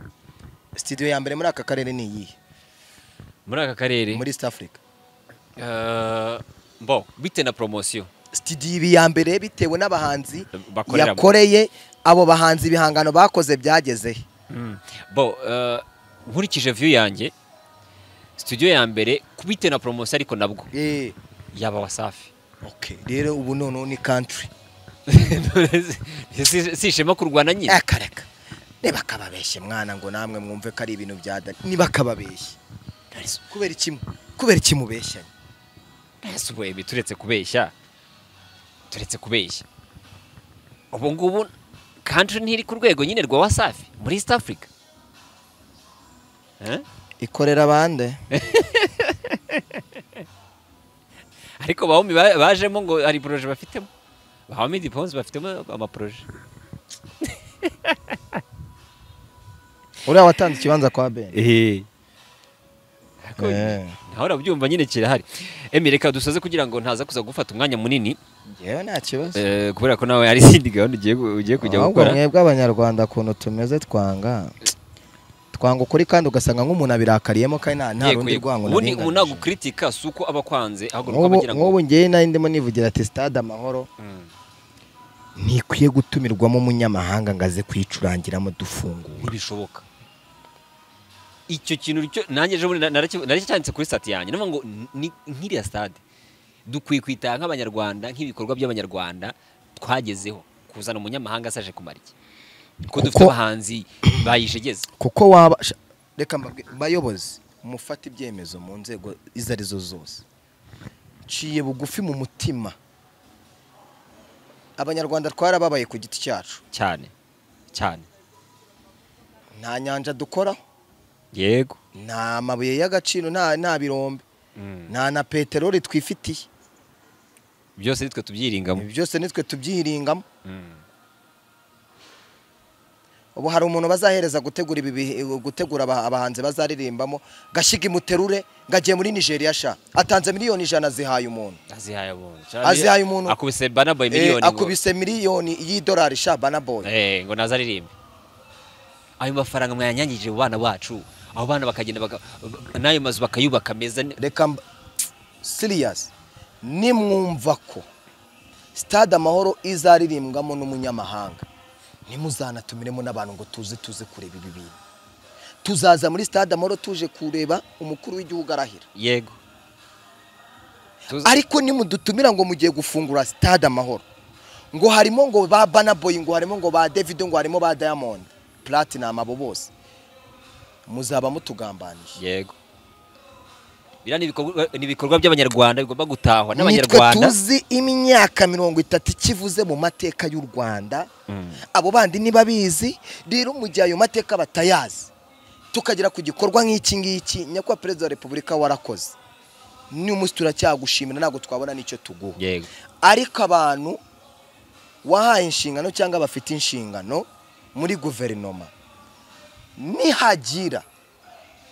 Speaker 1: Studio ya mbere muri aka karere ni iyihe?
Speaker 2: Muri aka karere?
Speaker 1: Muri East Africa.
Speaker 2: Bo bite na promotion.
Speaker 1: Studio ya mbere bitewe n'abahanzi yakoreye, abo bahanzi ibihangano bakoze byageze he?
Speaker 2: Bo nkurikije view yanjye, studio ya mbere kubite na promotion ariko nabwo yaba Wasafi.
Speaker 1: Okay, rero ubu none ni country.
Speaker 2: Si ishema kurwana nyine.
Speaker 1: Akareka. Niba kababeshye mwana ngo namwe mwumve ko ari ibintu bya dani. Niba kababeshye. Kubera iki? Kubera iki mubeshyanye?
Speaker 2: Ese ubu turetse kubeshya. Turetse kubeshya. Ubu ngubu country ntiri ku rwego nyine rwa Wasafi muri East Africa.
Speaker 1: Ikorera bande.
Speaker 2: Ariko bahumi bajemo ngo hari projet bafitemo. Bahumi Diponze bafitemo ama projet.
Speaker 1: Uriya watanze ikibanza kwa Ben.
Speaker 2: Naho urabyumva nyine kirahari. Emmy reka dusoze kugira ngo ntaza kuza gufata umwanya munini.
Speaker 1: Ngewe nta kibazo.
Speaker 2: Kubera ko nawe hari izindi gahunda ugiye kujya gukora.
Speaker 1: Ahubwo mwebwe abanyarwanda kuntu tumeze twanga ukuri kandi ugasanga nk'umuntu abirakariyemo kandi nta rundi rwango.
Speaker 2: Ubundi umuntu agukritika si uko aba kwanze ahubwo nuko abagira ngo
Speaker 1: nk'ubu ngewe nari ndimo nivugira ati stade Amahoro ntikwiye gutumirwamo umunyamahanga ngo aze kuyicurangiramo dufungura.
Speaker 2: Ntibishoboka. Icyo kintu cyo nanjye ejo bundi naracyanditse kuri stat yanjye navuga ngo nk'iriya stade dukwiye kwitanga nk'abanyarwanda nk'ibikorwa by'abanyarwanda twagezeho kuzana umunyamahanga asaje kumara iki? Ko dufite abahanzi bayishegeze.
Speaker 1: Kuko waba Reka bayobozi mufate ibyemezo mu nzego izo arizo zose. Ciye bugufi mu mutima. Abanyarwanda twarababaye ku giti cyacu.
Speaker 2: Cyane. Cyane.
Speaker 1: Nta nyanja dukora.
Speaker 2: Yego.
Speaker 1: Nta mabuye y'agaciro, nta birombe. Nta na peteroli twifitiye.
Speaker 2: Byose nitwe tubyiringamo.
Speaker 1: Byose nitwe tubyiringamo. Ubu hari umuntu bazahereza gutegura ibi gutegura abahanzi bazaririmbamo gashiga imuterure ngagiye muri Nigeria sha atanze miliyoni 100 zihaye umuntu.
Speaker 2: Azihaye umuntu.
Speaker 1: Azihaye umuntu.
Speaker 2: Akubise Burna Boy miliyoni.
Speaker 1: Akubise miliyoni y'idolari sha Burna Boy.
Speaker 2: Ngo nazaririmbe. Ayo mafaranga mwayanyangije mu bana bacu. Abo bana bakagenda nayo mazu bakayubaka meza.
Speaker 1: Reka serious nimwumva ko Stade Amahoro izaririmbwamo n'umunyamahanga. Nimuzanatumiremo n'abantu ngo tuze kureba ibi bintu. Tuzaza muri Stade Amahoro tuje kureba umukuru w'igihugu arahira.
Speaker 2: Yego.
Speaker 1: Ariko nimudutumira ngo mugiye gufungura Stade Amahoro, ngo harimo ngo ba Burna Boy, ngo harimo ngo ba Davido, ngo harimo ba Diamond Platinum, abo bose muzaba mutugambaniye.
Speaker 2: Yego. Bira ni ibikorwa by'abanyarwanda bigomba gutahwa n'abanyarwanda.
Speaker 1: Nitwe tuzi imyaka 30 ikivuze mu mateka y'u Rwanda. Abo bandi nibabizi rero mu gihe ayo mateka batayazi tukagera ku gikorwa nk'iki ngiki. Nyakwa Perezida wa Repubulika warakoze, ni umunsi turacyagushimira, ntabwo twabona nicyo tuguha.
Speaker 2: Yego.
Speaker 1: Ariko abantu wahaye inshingano cyangwa bafite inshingano muri guverinoma, nihagira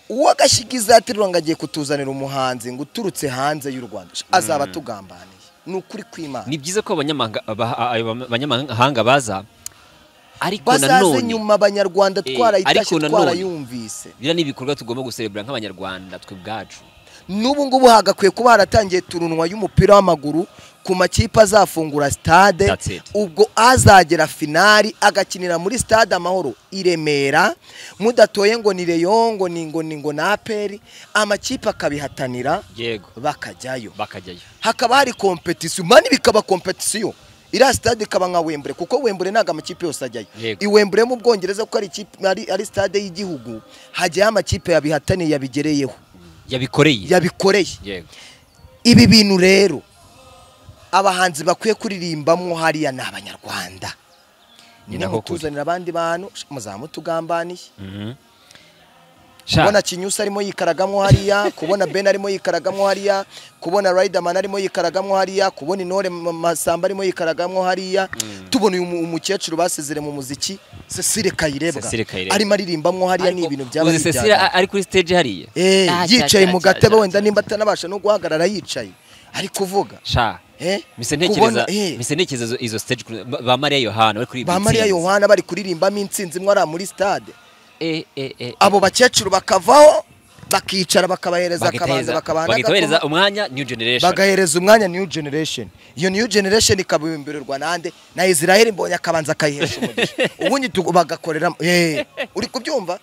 Speaker 1: uwo gashigiza atirwa ngo agiye kutuzanira umuhanzi ngo uturutse hanze y'u Rwanda, azaba tugambaniye. Ni ukuri kw'Imana.
Speaker 2: Ni byiza ko abanyamahanga baza, ariko nanone
Speaker 1: nyuma abanyarwanda twarayitashye twarayumvise.
Speaker 2: Bira ni ibikorwa tugomba guserebura nk'abanyarwanda twe ubwacu.
Speaker 1: N'ubu ngubu hagakwiye kuba haratangiye turunwa y'umupira w'amaguru ku makipe azafungura stade, ubwo azagera finali agakinira muri Stade Amahoro i Remera, mudatoye ngo ni Rayon, ngo ni ngo ni ngo na APR, amakipe akabihatanira.
Speaker 2: Yego.
Speaker 1: Bakajyayo.
Speaker 2: Bakajyayo.
Speaker 1: Hakaba hari competition, mani bikaba competition. Ira stade ikaba nka Wembley, kuko Wembley ntago amakipe yose ajyayo.
Speaker 2: Yego.
Speaker 1: I Wembley mu Bwongereza kuko ari ikipe ari stade y'igihugu, hajyayo amakipe yabihataniye yabigereyeho.
Speaker 2: Yabikoreye.
Speaker 1: Yabikoreye.
Speaker 2: Yego.
Speaker 1: Ibi bintu rero abahanzi bakwiye kuririmbamo hariya ni abanyarwanda. Nimutuzanira abandi bantu muzamutugambaniye. Kubona Kinyusa arimo yikaragamwo hariya, kubona Ben arimo yikaragamwo hariya, kubona Riderman arimo yikaragamwo hariya, kubona Intore Masamba arimo yikaragamwo hariya, tubona uyu umukecuru basezere mu muziki Cecile Kayirebwa arimo aririmbamwo hariya, ni ibintu byaba
Speaker 2: bijyana. Cecile ari kuri stage hariya.
Speaker 1: Yicaye mu gatebe wenda nimba atanabasha no guhagarara yicaye ari kuvuga.
Speaker 2: Sha. Mise ntekereza izo stage ba Maria Yohana bari kuririmba.
Speaker 1: Ba Maria Yohana bari kuririmbamo intsinzi imwe ari muri stade. Abo bakecuru bakavaho bakicara bakabahereza akabanza
Speaker 2: bakabahereza umwanya new generation,
Speaker 1: bagahereza umwanya new generation. Iyo new generation ikabimbirirwa nande na Israel Mbonye akabanza akayihesha umugisha, ubundi bagakorera. Uri kubyumva?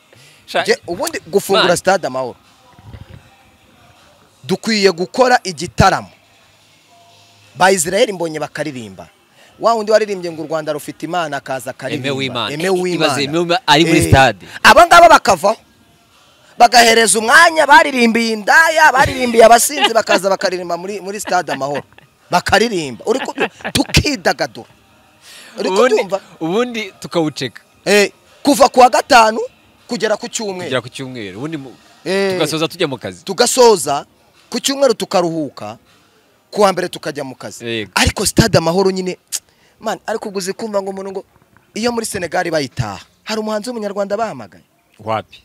Speaker 1: Ubundi gufungura Stade Amahoro dukwiye gukora igitaramo ba Israel Mbonye bakaririmba, wa undi waririmbye ngo u Rwanda rufite Imana akaza akaririmba Eme w'Imana
Speaker 2: ari muri stade.
Speaker 1: Aba ngaba bakavaho bagahereza umwanya baririmbiye indaya, baririmbiye abasinzi, bakaza bakaririmba muri Stade Amahoro, bakaririmba. Uri tukidagadura. Uri kubyumva?
Speaker 2: Ubundi tukawuceka.
Speaker 1: Kuva kuwa gatanu kugera ku cyumweru.
Speaker 2: Kugera ku cyumweru. Ubundi tugasoza tujya mu kazi.
Speaker 1: Tugasoza ku cyumweru tukaruhuka, kuwa mbere tukajya mu kazi. Ariko Stade Amahoro nyine man, ariko uguze kumva ngo umuntu ngo iyo muri Senegal bayitaha hari umuhanzi w'umunyarwanda bahamagaye.
Speaker 2: Wapi?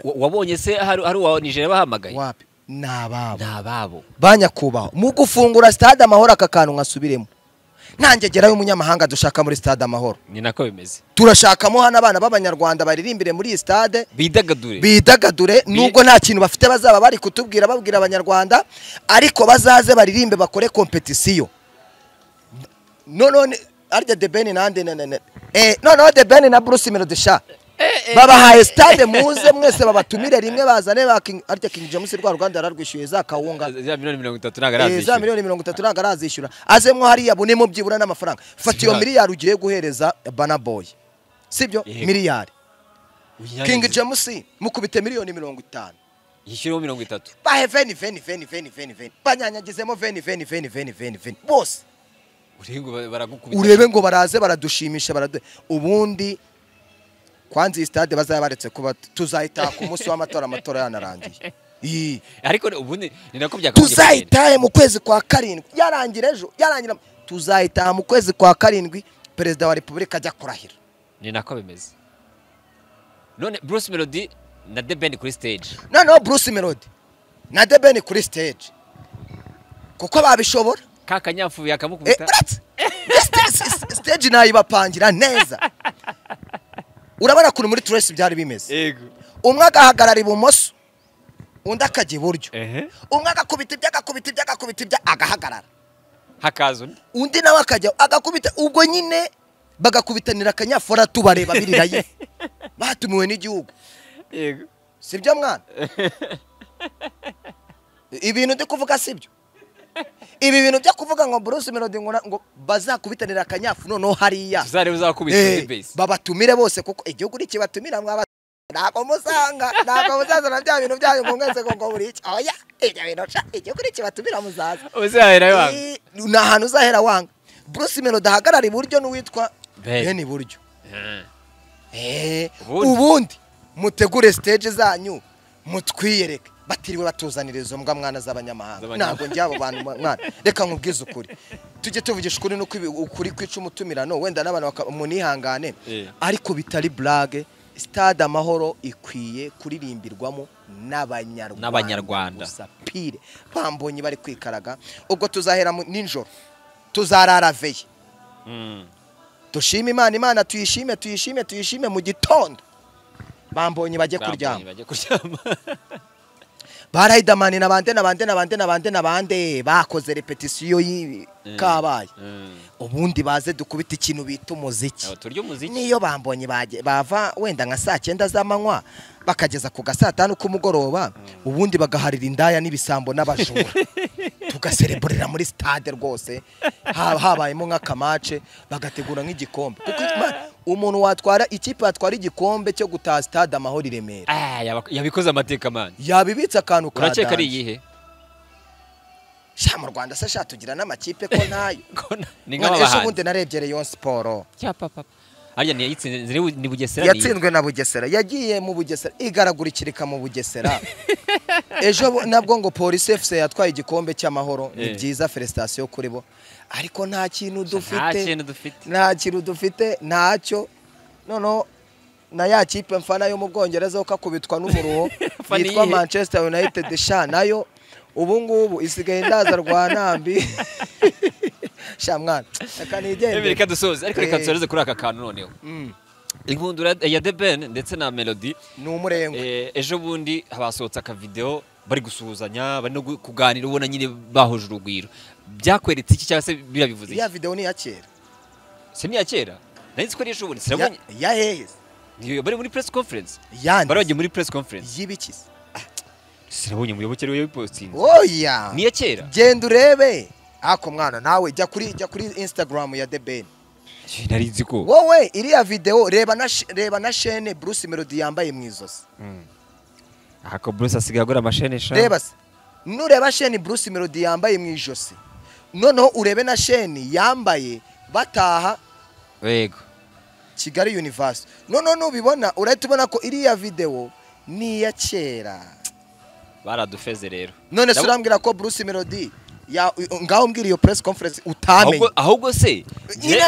Speaker 2: Wabonye se hari uwa Nigeria bahamagaye?
Speaker 1: Wapi? Nababo.
Speaker 2: Nababo.
Speaker 1: Banyakubaho mu gufungura Stade Amahoro aka kantu nkasubiremo. Nanjye gerayo umunyamahanga dushaka muri Stade Amahoro.
Speaker 2: Ni nako bimeze.
Speaker 1: Turashakamo hano abana b'abanyarwanda baririmbire muri iyi stade,
Speaker 2: bidagadure.
Speaker 1: Bidagadure nubwo nta kintu bafite bazaba bari kutubwira babwira abanyarwanda, ariko bazaze baririmbe bakore competition. None arya The Ben nande noneho The Ben na Bruce Melody sha babahaye stade, muze mwese babatumire rimwe bazane ba King, arya King James rwa Rwanda yararwishyuye za kawunga
Speaker 2: za miliyoni 30 ntago arazishyura,
Speaker 1: za miliyoni 30 ntago arazishyura, azemwo hariya bunemo byibura n'amafaranga. Fata iyo miliyari ugiye guhereza Burna Boy, sibyo? Miliyari King James mukubite miliyoni 50.
Speaker 2: Yishyureho 30.
Speaker 1: Bahe veni veni veni veni veni veni. Banyanyagizemo veni veni veni veni veni veni. Bose.
Speaker 2: Urebe baragukubita.
Speaker 1: Urebe ngo baraze baradushimisha baradu. Ubundi kwanza iyi stade bazabaretse kuba tuzahita ku munsi w'amatora amatora yanarangiye.
Speaker 2: Ariko ubundi ni nako byakagombye.
Speaker 1: Tuzahita mu kwezi kwa 7 yarangira ejo yarangira tuzahita mu kwezi kwa 7 perezida wa Republika ajya kurahira.
Speaker 2: Ni nako bimeze. None Bruce Melody na The Ben kuri stage.
Speaker 1: Noneho Bruce Melody na The Ben kuri stage. Kuko babishobora.
Speaker 2: Kakanyafu yakamukubita.
Speaker 1: Stage nayibapangira neza. Urabona kuntu muri Trace byari bimeze.
Speaker 2: Yego.
Speaker 1: Umwe agahagarara ibumoso, undi akajya iburyo. Umwe agakubita ibyo agakubita ibyo agakubita ibyo agahagarara.
Speaker 2: Hakaza undi.
Speaker 1: Undi nawe akajya agakubita ubwo nyine bagakubitanira akanyafora tubareba biriraye. Batumiwe n'igihugu.
Speaker 2: Yego.
Speaker 1: Sibyo mwana? Ibintu ndi kuvuga sibyo. Ibi bintu byo kuvuga ngo Bruce Melody ngo bazakubitanira akanyafu noneho hariya.
Speaker 2: Tuzarebe uzakubita base.
Speaker 1: Babatumire bose kuko igihugu nikibatumira mwaba ntabwo musanga ntabwo muzazana bya bintu byanyu ngo mwese ngo buri iki. Oya, ibyo bintu cha igihugu nikibatumira muzaza.
Speaker 2: Uzahera wanga.
Speaker 1: Ni ahantu uzahera wanga. Bruce Melody ahagarara iburyo n'uwitwa Ben iburyo. Ubundi mutegure stage zanyu mutwiyereke. Batiriwe batuzanira izo mbwa mwana z'abanyamahanga. Ntabwo njye abo bantu mwana reka nkubwize ukuri. Tujye tuvugisha ukuri nuko ukuri kwica umutumirano wenda n'abantu munihangane ariko bitari blague. Stade Amahoro ikwiye kuririmbirwamo n'abanyarwanda gusa pire. Bambonye bari kwikaraga ubwo tuzahera ninjoro tuzarara veye. Dushime Imana, Imana tuyishime tuyishime tuyishime mu gitondo. Bambonye bajye kuryama. Ba Riderman nabande nabande nabande nabande nabande bakoze repetition y'ikabaye. Ubundi baze dukubita ikintu bita umuziki. Niyo bambonye bava wenda nka saa 9 z'amanywa bakageza ku ga 5 kumugoroba ubundi bagaharira indaya n'ibisambo n'abajura. Tugasereborera muri stade rwose habayemo nk'akamace bagategura nk'igikombe. Kuko umuntu watwara ikipe atwara igikombe cyo gutaha stade Amahoro i Remera.
Speaker 2: Yabikoze amateka man.
Speaker 1: Yabibitse akantu ka.
Speaker 2: Urakeka ari iyihe?
Speaker 1: Sha mu Rwanda se sha tugira n'amakipe ko ntayo.
Speaker 2: Ni nk'abahanzi.
Speaker 1: Ejo bundi narebye Rayon Sport.
Speaker 2: Cya papa. Arya ni yatsinze ni Bugesera.
Speaker 1: Yatsinzwe na Bugesera. Yagiye mu Bugesera igaragurikirika mu Bugesera. Ejo nabwo ngo Police FC yatwaye igikombe cy'amahoro. Ni byiza felicitation kuri bo. Ariko nta kintu dufite. Nta kintu dufite ntacyo. Noneho na ya kipe mfana yo mu Bwongereza ukakubitwa n'umuruho yitwa Manchester United sha nayo ubu ngubu isigaye ndaza rwa nambi. Sha mwana reka nigende.
Speaker 2: Reka dusoze ariko reka dusoreze kuri aka kantu noneho. Inkundura ya The Ben ndetse na Melody
Speaker 1: ni umurengwe.
Speaker 2: Ejo bundi habasohotse aka video bari gusuhuzanya bari no kuganira ubona nyine bahuje urugwiro. Byakweretse iki cyangwa se birabivuze iki?
Speaker 1: Ya video ni ya kera.
Speaker 2: Se ni ya kera? Nari ko ejo bundi sinabonye.
Speaker 1: Ya hehe?
Speaker 2: Bari muri press conference. Bari bagiye muri press conference.
Speaker 1: Y'ibiki?
Speaker 2: Sinabonye umuyoboke we yabipostinze.
Speaker 1: Oya.
Speaker 2: Ni ya kera.
Speaker 1: Genda urebe. Ako mwana nawe jya kuri Instagram ya The Ben.
Speaker 2: Nari nzi ko
Speaker 1: wowe iriya video reba na chaîne Bruce Melody yambaye mu izosi.
Speaker 2: Ako Bruce asigaye agura amashene sha.
Speaker 1: Reba se. Nureba chaîne Bruce Melody yambaye mu ijosi. Noneho urebe na chaîne yambaye bataha.
Speaker 2: Yego.
Speaker 1: Kigali Universe. Noneho nubibona urahita ubona ko iriya video ni iya kera.
Speaker 2: Baradufeze rero.
Speaker 1: None se urambwira ko Bruce Melody ya ngaho mbwira iyo press conference utamenye.
Speaker 2: Ahubwo se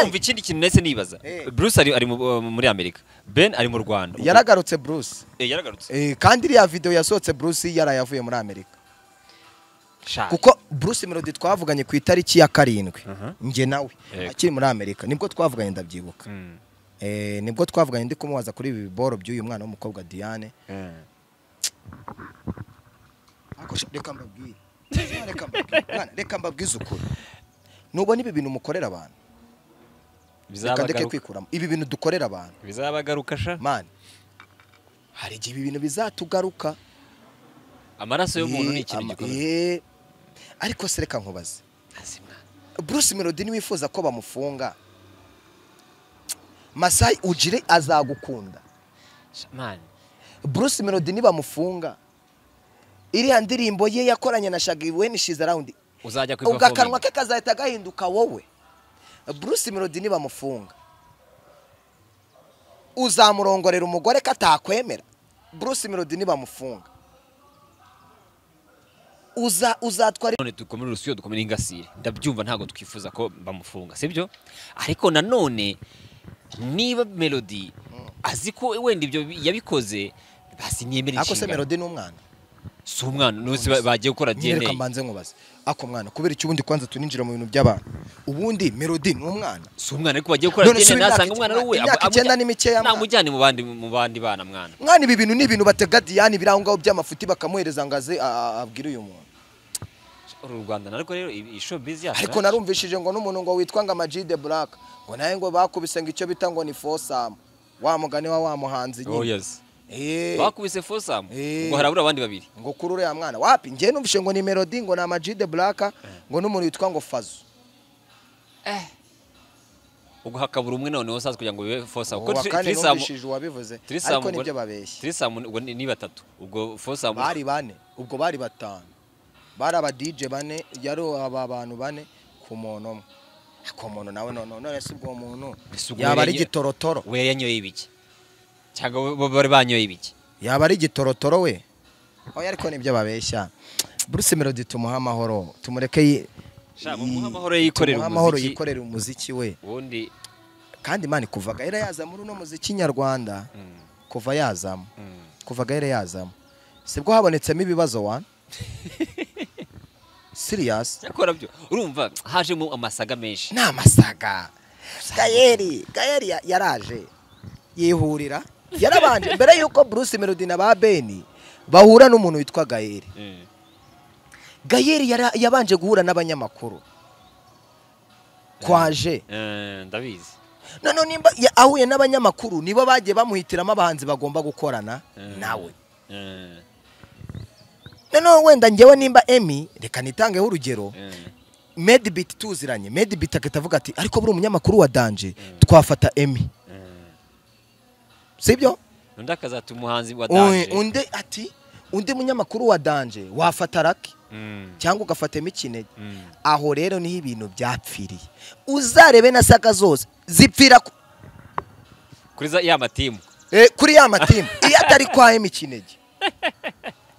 Speaker 2: umva ikindi kintu nese nibaza. Bruce ari muri Amerika, Ben ari mu Rwanda.
Speaker 1: Yaragarutse Bruce.
Speaker 2: Yaragarutse.
Speaker 1: Kandi iriya video yasohotse Bruce yarayavuye muri Amerika. Kuko Bruce Melody twavuganye ku itariki ya 7 nge nawe akiri muri Amerika nibwo twavuganye ndabyibuka. Nibwo twavuganye ndi kumubaza kuri ibi biboro by'uyu mwana w'umukobwa Diane. Ako reka mbabwire. Reka mbabwize ukuri. Nubona ibi bintu mukorera abantu. Reka ndeke kwikuramo. Ibi bintu dukorera abantu.
Speaker 2: Bizabagaruka sha.
Speaker 1: Man. Hari igihe ibi bintu bizatugaruka.
Speaker 2: Amaraso y'umuntu ni ikintu gikomeye.
Speaker 1: Ariko se reka nkubaze. Bruce Melody ni wifuza ko bamufunga. Masai Ujiri azagukunda.
Speaker 2: Man.
Speaker 1: Bruce Melody nibamufunga iriya ndirimbo ye yakoranye na Shaggy When She's Around,
Speaker 2: uzajya
Speaker 1: ubwo
Speaker 2: kwiperforming.
Speaker 1: Akanwa ke kazahita gahinduka wowe. Bruce Melody nibamufunga uzamurongorera umugore katakwemera. Bruce Melody nibamufunga uzatwara.
Speaker 2: None dukomere urusiyo, dukomere ingasire, ndabyumva, ntabwo twifuza ko bamufunga, sibyo? Ariko nanone niba Melody azi ko wenda ibyo yabikoze, basi niyemere
Speaker 1: Ako se
Speaker 2: inshingano.
Speaker 1: Melody ni umwana?
Speaker 2: Si umwana, nusi bagiye gukora
Speaker 1: Nyereka.
Speaker 2: DNA.
Speaker 1: Mbanze nkubaze ako mwana, kubera icyo ubundi kwanza tuninjira mu bintu by'abantu, ubundi Melody ni umwana?
Speaker 2: Si umwana, ariko bagiye gukora
Speaker 1: None se
Speaker 2: DNA
Speaker 1: imyaka
Speaker 2: nasanga umwana ari uwe.
Speaker 1: Imyaka 9 ni mikeya, mwana.
Speaker 2: Namujyane mu bandi bana, mwana.
Speaker 1: Mwana, ibi bintu ni ibintu batega Diane biri aho ngaho by'amafuti, bakamuhereza ngo aze abwire uyu muntu.
Speaker 2: Uru Rwanda narwo rero, iyi showbiz yacu.
Speaker 1: Ariko narumvishije ngo n'umuntu ngo witwa ngo Ama-G The Black, ngo nawe ngo bakubise ngo icyo bita ngo ni foursome, wa mugani wa muhanzi
Speaker 2: Oh
Speaker 1: nyine.
Speaker 2: yes. Bakubise foursome. Ngo harabura abandi babiri.
Speaker 1: Ngo kuri uriya mwana wapi, njye numvise ngo ni Melody, ngo ni Ama-G The Black, ngo n'umuntu witwa ngo Fazo.
Speaker 2: Ubwo hakabura umwe noneho sasa kugira ngo bibe foursome.
Speaker 1: Uwa kane numvishije uwabivuze,
Speaker 2: Threesome.
Speaker 1: ariko nibyo babeshye.
Speaker 2: Threesome ubwo ni batatu, ubwo foursome.
Speaker 1: Bari bane, ubwo bari batanu, bari aba DJ bane, yari aba bantu bane ku muntu umwe. Ako muntu nawe none se ubwo muntu
Speaker 2: Ese ubwo
Speaker 1: yaba ari igitorotoro?
Speaker 2: We yanyoye ibiki, cyangwa bo bari banyoye ibiki?
Speaker 1: Yaba ari igitorotoro we? Oya, ariko nibyo babeshya. Bruce Melody tumuhe amahoro, tumureke
Speaker 2: Sha, mumuhe amahoro yikorere
Speaker 1: tumuhe amahoro
Speaker 2: umuziki.
Speaker 1: Yikorere umuziki we.
Speaker 2: Ubundi
Speaker 1: Kandi man, kuva Gael yaza muri uno muziki nyarwanda, kuva yazamo, kuva Gael yazamo, sibwo habonetsemo ibibazo wa serious.
Speaker 2: Cyakora byo urumva hajemo amasaga menshi.
Speaker 1: Ni amasaga. Gael yaraje yihurira, yarabanje mbere yuko Bruce Melody na ba Ben bahura n'umuntu witwa Gael. Gael yabanje guhura n'abanyamakuru kwaje.
Speaker 2: Ndabizi.
Speaker 1: None nimba ahuye n'abanyamakuru, nibo bagiye bamuhitiramo abahanzi bagomba gukorana nawe. Noneho wenda njyewe nimba Emmy, reka nitangeho urugero, Medbeat tuziranye, Medbeat agahita avuga ati: "Ariko buri umunyamakuru wa danger, twafata Emmy." Sibyo?
Speaker 2: Undi akazata umuhanzi wa danger.
Speaker 1: Undi ati: "Undi munyamakuru wa danger, wafata Lucky cyangwa ugafata Emmy Kinege." Aho rero niho ibintu byapfiriye. Uzarebe na saga zose zipfira
Speaker 2: Kuri za ya matimu.
Speaker 1: Kuri ya matimu. Iyo atari kwa Emmy Kinege,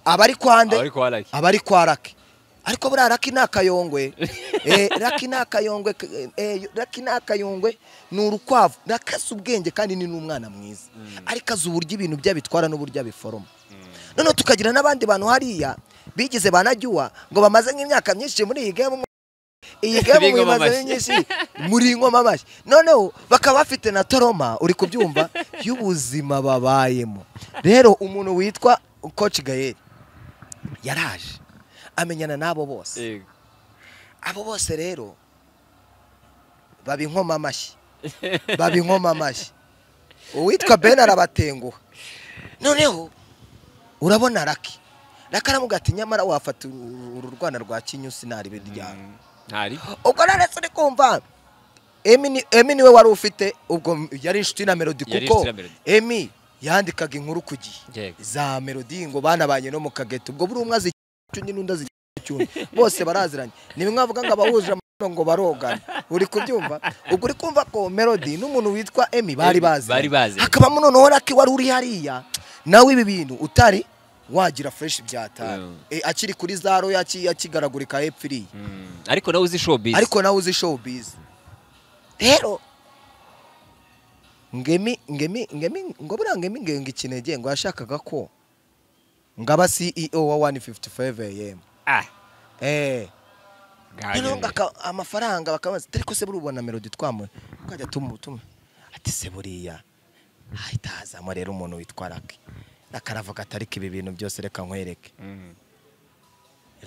Speaker 1: aba ari kwa nde?
Speaker 2: Aba ari kwa Lucky.
Speaker 1: Aba ari kwa Lucky. Ariko buriya Lucky ni akayongwe. Lucky ni akayongwe. Lucky ni akayongwe, ni urukwavu. Lucky azi ubwenge kandi ni n'umwana mwiza, ariko azi uburyo ibintu bye abitwara n'uburyo abiforoma. Noneho tukagira n'abandi bantu hariya bigize banajyuwa ngo bamaze nk'imyaka myinshi muri iyi game, iyi game
Speaker 2: B'ingoma
Speaker 1: muyimaze
Speaker 2: amashyi.
Speaker 1: Myinshi muri ingoma amashyi, noneho bakaba bafite na trauma, uri kubyumva, y'ubuzima babayemo. Rero umuntu witwa Coach Gael yaraje amenyana n'abo bose. Abo bose rero baba inkoma amashyi, baba inkoma amashyi. Uwitwa Ben arabatenguha. Noneho urabona Lucky, Lucky aramuga ati: "Nyamara wafata uru rwana rwa Kinyusi naribe ryawe."
Speaker 2: Ntari.
Speaker 1: Ubwo none se uri kumva Emmy niwe wari ufite, ubwo yari inshuti na Melody,
Speaker 2: Yari
Speaker 1: kuko
Speaker 2: inshuti na Melody.
Speaker 1: Emmy yandikaga inkuru ku gihe za Melody, ngo banabanye no mu kageto. Ubwo buri umwe azi icyundi n'undi azi icyundi, bose baraziranye. Ni bimwe bavuga ngo abahuje amano ngo barogana, uri kubyumva? Ubwo uri kumva ko Melody n'umuntu witwa Emmy bari
Speaker 2: Emmy,
Speaker 1: baziranye.
Speaker 2: bari baziranye.
Speaker 1: Hakabamo noneho Lucky wari uri hariya nawe, ibi bintu utari wagira fresh byatari. Akiri kuri zaro akigaragurika hepfo iriya.
Speaker 2: Ariko nawe uzi showbiz.
Speaker 1: Ariko nawe uzi showbiz. Rero ngemi ngemi ngemi ngo buriya ngemi ngenga ikinege ngo yashakaga ko ngaba CEO wa 155 AM. Noneho ngo amafaranga bakabaza, ariko se buri ubona Melody twamuhe tukajya tumu ati: "Se buriya hahita hazamo rero umuntu witwa Lucky." Lucky aravuga ati: "Ariko ibi bintu byose reka nkwereke."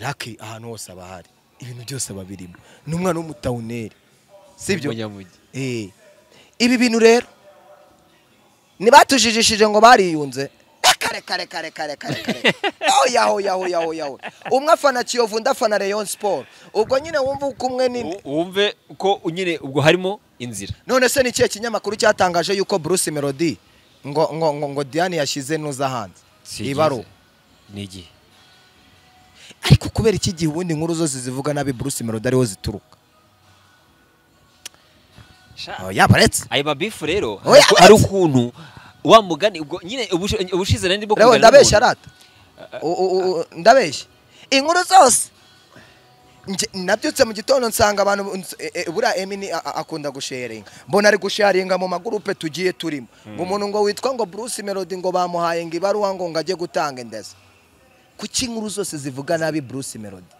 Speaker 1: Lucky ahantu hose aba ahari, ibintu byose aba birimo, ni umwana w'umutawuneri, sibyo?
Speaker 2: Umunyamujyi.
Speaker 1: Ibi bintu rero ntibatujijishije ngo bariyunze. Kare kare kare kare kare kare, oya oya oya oya oya! Umwe afana Kiyovu, undi afana Rayon Sport. Ubwo nyine wumva uko umwe ni
Speaker 2: Wumve ko nyine ubwo harimo inzira.
Speaker 1: None se ni ikihe kinyamakuru cyatangaje yuko Bruce Melody Ngo ngo ngo ngo Diane yashize nuza hanze ibaro
Speaker 2: ni igihe.
Speaker 1: Ariko kubera iki gihe ubundi inkuru zose zivuga nabi Bruce Melody ariho zituruka. Oya baretse
Speaker 2: ayo mabifu rero ari ukuntu wa mugani ubwo nyine ubushize nari ndimo
Speaker 1: kuganira. Ndabeshya rata ndabeshya inkuru zose. Nabyutse mu gitondo nsanga abantu buriya Emini akunda gusharinga, mbona ari gusharinga mu magurupe tugiye turimo, ngo umuntu ngo witwa ngo Bruce Melody ngo bamuhaye ngo ibaruwa ngo ngajye gutanga indezo. Kuki inkuru zose zivuga nabi Bruce Melody?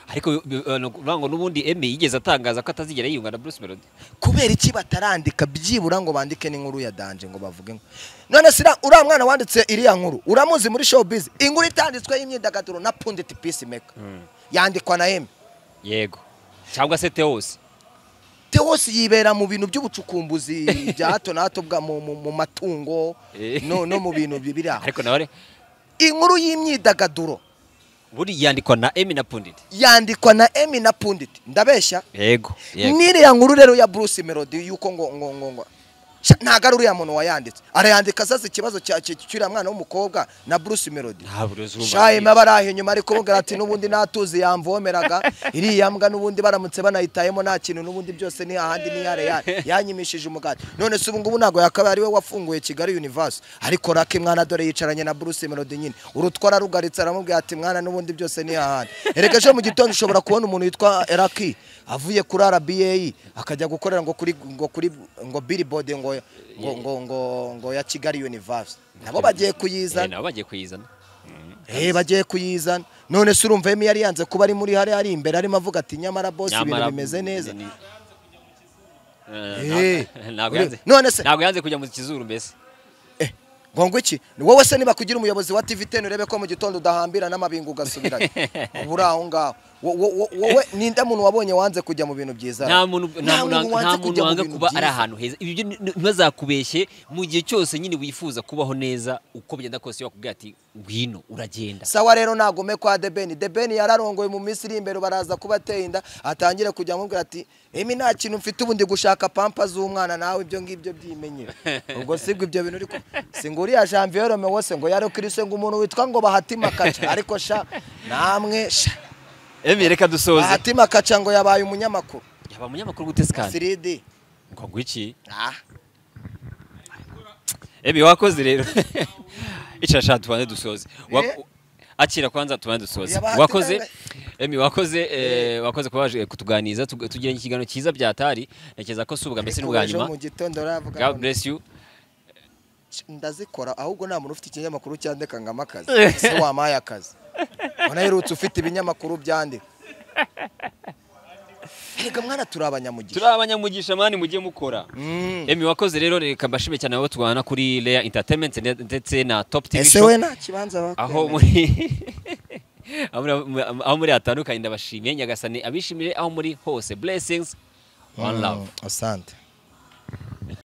Speaker 2: Ariko ngo n'ubundi Emmy yigeze atangaza ko atazigera yiyunga na Bruce Melody.
Speaker 1: Kubera iki batarandika byibura ngo bandike n'inkuru ya Danje ngo bavuge ngo none sira uriya mwana wanditse iriya nkuru uramuzi muri showbiz, inkuru itanditswe y'imyidagaduro na Pundit Peacemaker yandikwa na Emmy.
Speaker 2: Yego cyangwa se Theos.
Speaker 1: Theos yibera mu bintu by'ubucukumbuzi bya hato na hato bwa mu matungo no mu bintu bibiri.
Speaker 2: Ariko nawe
Speaker 1: inkuru y'imyidagaduro
Speaker 2: buri yandikwa na Emmy na Pundit.
Speaker 1: Yandikwa na Emmy na Pundit. Ndabeshya?
Speaker 2: Yego.
Speaker 1: Niriya nkuru rero ya Bruce Melody yuko ngo ngo ngo ngo ntago ari uriya muntu wayanditse. Arayandika azaza ikibazo cya cyuriya mwana w'umukobwa na Bruce Melody. Shaye barahe nyuma ariko bugara ati nubundi natuzi yamvomeraga iriya mbwa nubundi baramutse banayitayemo nta kintu nubundi byose ni ahandi ni yare yare yanyimishije umugati. None se ubu ngubu ntago yakabaye ari we wafunguye Kigali Universe, ariko Rake mwana dore yicaranye na Bruce Melody nyine urutwara rugaritse aramubwira ati mwana nubundi byose ni ahandi. Erega ejo mu gitondo ushobora kubona umuntu witwa Eraki avuye kuri RBA akajya gukorera ngo kuri ngo kuri ngo Billboard ngo ngo ngo ngo ngo ya Kigali Universe. Nabo bagiye kuyizana.
Speaker 2: Nabo bagiye kuyizana.
Speaker 1: Bagiye kuyizana. None se urumva Emmy yari yanze kuba ari muri hari ari imbere arimo avuga ati nyamara boss ibintu bimeze neza.
Speaker 2: Ntabwo yanze.
Speaker 1: None se
Speaker 2: ntabwo yanze kujya mu kizuru mbese.
Speaker 1: Ngo iki? Wowe se niba kugira umuyobozi wa TV10 urebe ko mu gitondo udahambira n'amabingu ugasubiranye. Ubura aho ngaho. Wowe ninde muntu wabonye wanze kujya mu bintu byiza?
Speaker 2: Nta muntu wanga kuba ari ahantu heza. Ibyo ntibazakubeshye mu gihe cyose nyine wifuza kubaho neza uko bigenda kose bakubwira ati ngwino uragenda.
Speaker 1: Sawa rero nagume kwa Debeni. Debeni yararongoye mu minsi iri imbere baraza kubateye inda atangire kujya amubwira ati emi nta kintu mfite ubundi gushaka pampa z'umwana nawe ibyo ngibyo byimenyera. Ubwo sibwo ibyo bintu uri singuriya Janvier Romeo wose ngo yaro Kristo ngo umuntu witwa ngo Bahatima Kaca ariko sha namwe sha
Speaker 2: Emmy reka dusoze.
Speaker 1: Bahatima Kaca ngo yabaye umunyamakuru.
Speaker 2: Yaba umunyamakuru gute kandi?
Speaker 1: 3D.
Speaker 2: Ngo ngwiki? Emmy wakoze rero. Icara tubanze dusoze. Akira kwanza tubanze dusoze. Wakoze Emmy wakoze wakoze kubaje kutuganiza tugiranye ikiganiro cyiza byatari ntekereza ko subwa mbese n'ubwa nyuma. God bless you.
Speaker 1: Ndazikora ahubwo nta muntu ufite ikinyamakuru cyandika ngo amakazi. Se wamaye akazi. Wanaherutse ufite ibinyamakuru byandika. Erega mwana turi abanyamugisha.
Speaker 2: Turi abanyamugisha mani mujye mukora. Emmy wakoze rero reka mbashime cyane abo tubana kuri Leya Entertainment ndetse na Top TV
Speaker 1: Show. Ese we nta kibanza bakwe.
Speaker 2: Aho muri hatandukanye ndabashimiye Nyagasani abishimire aho muri hose. Blessings, one love.
Speaker 1: Asante.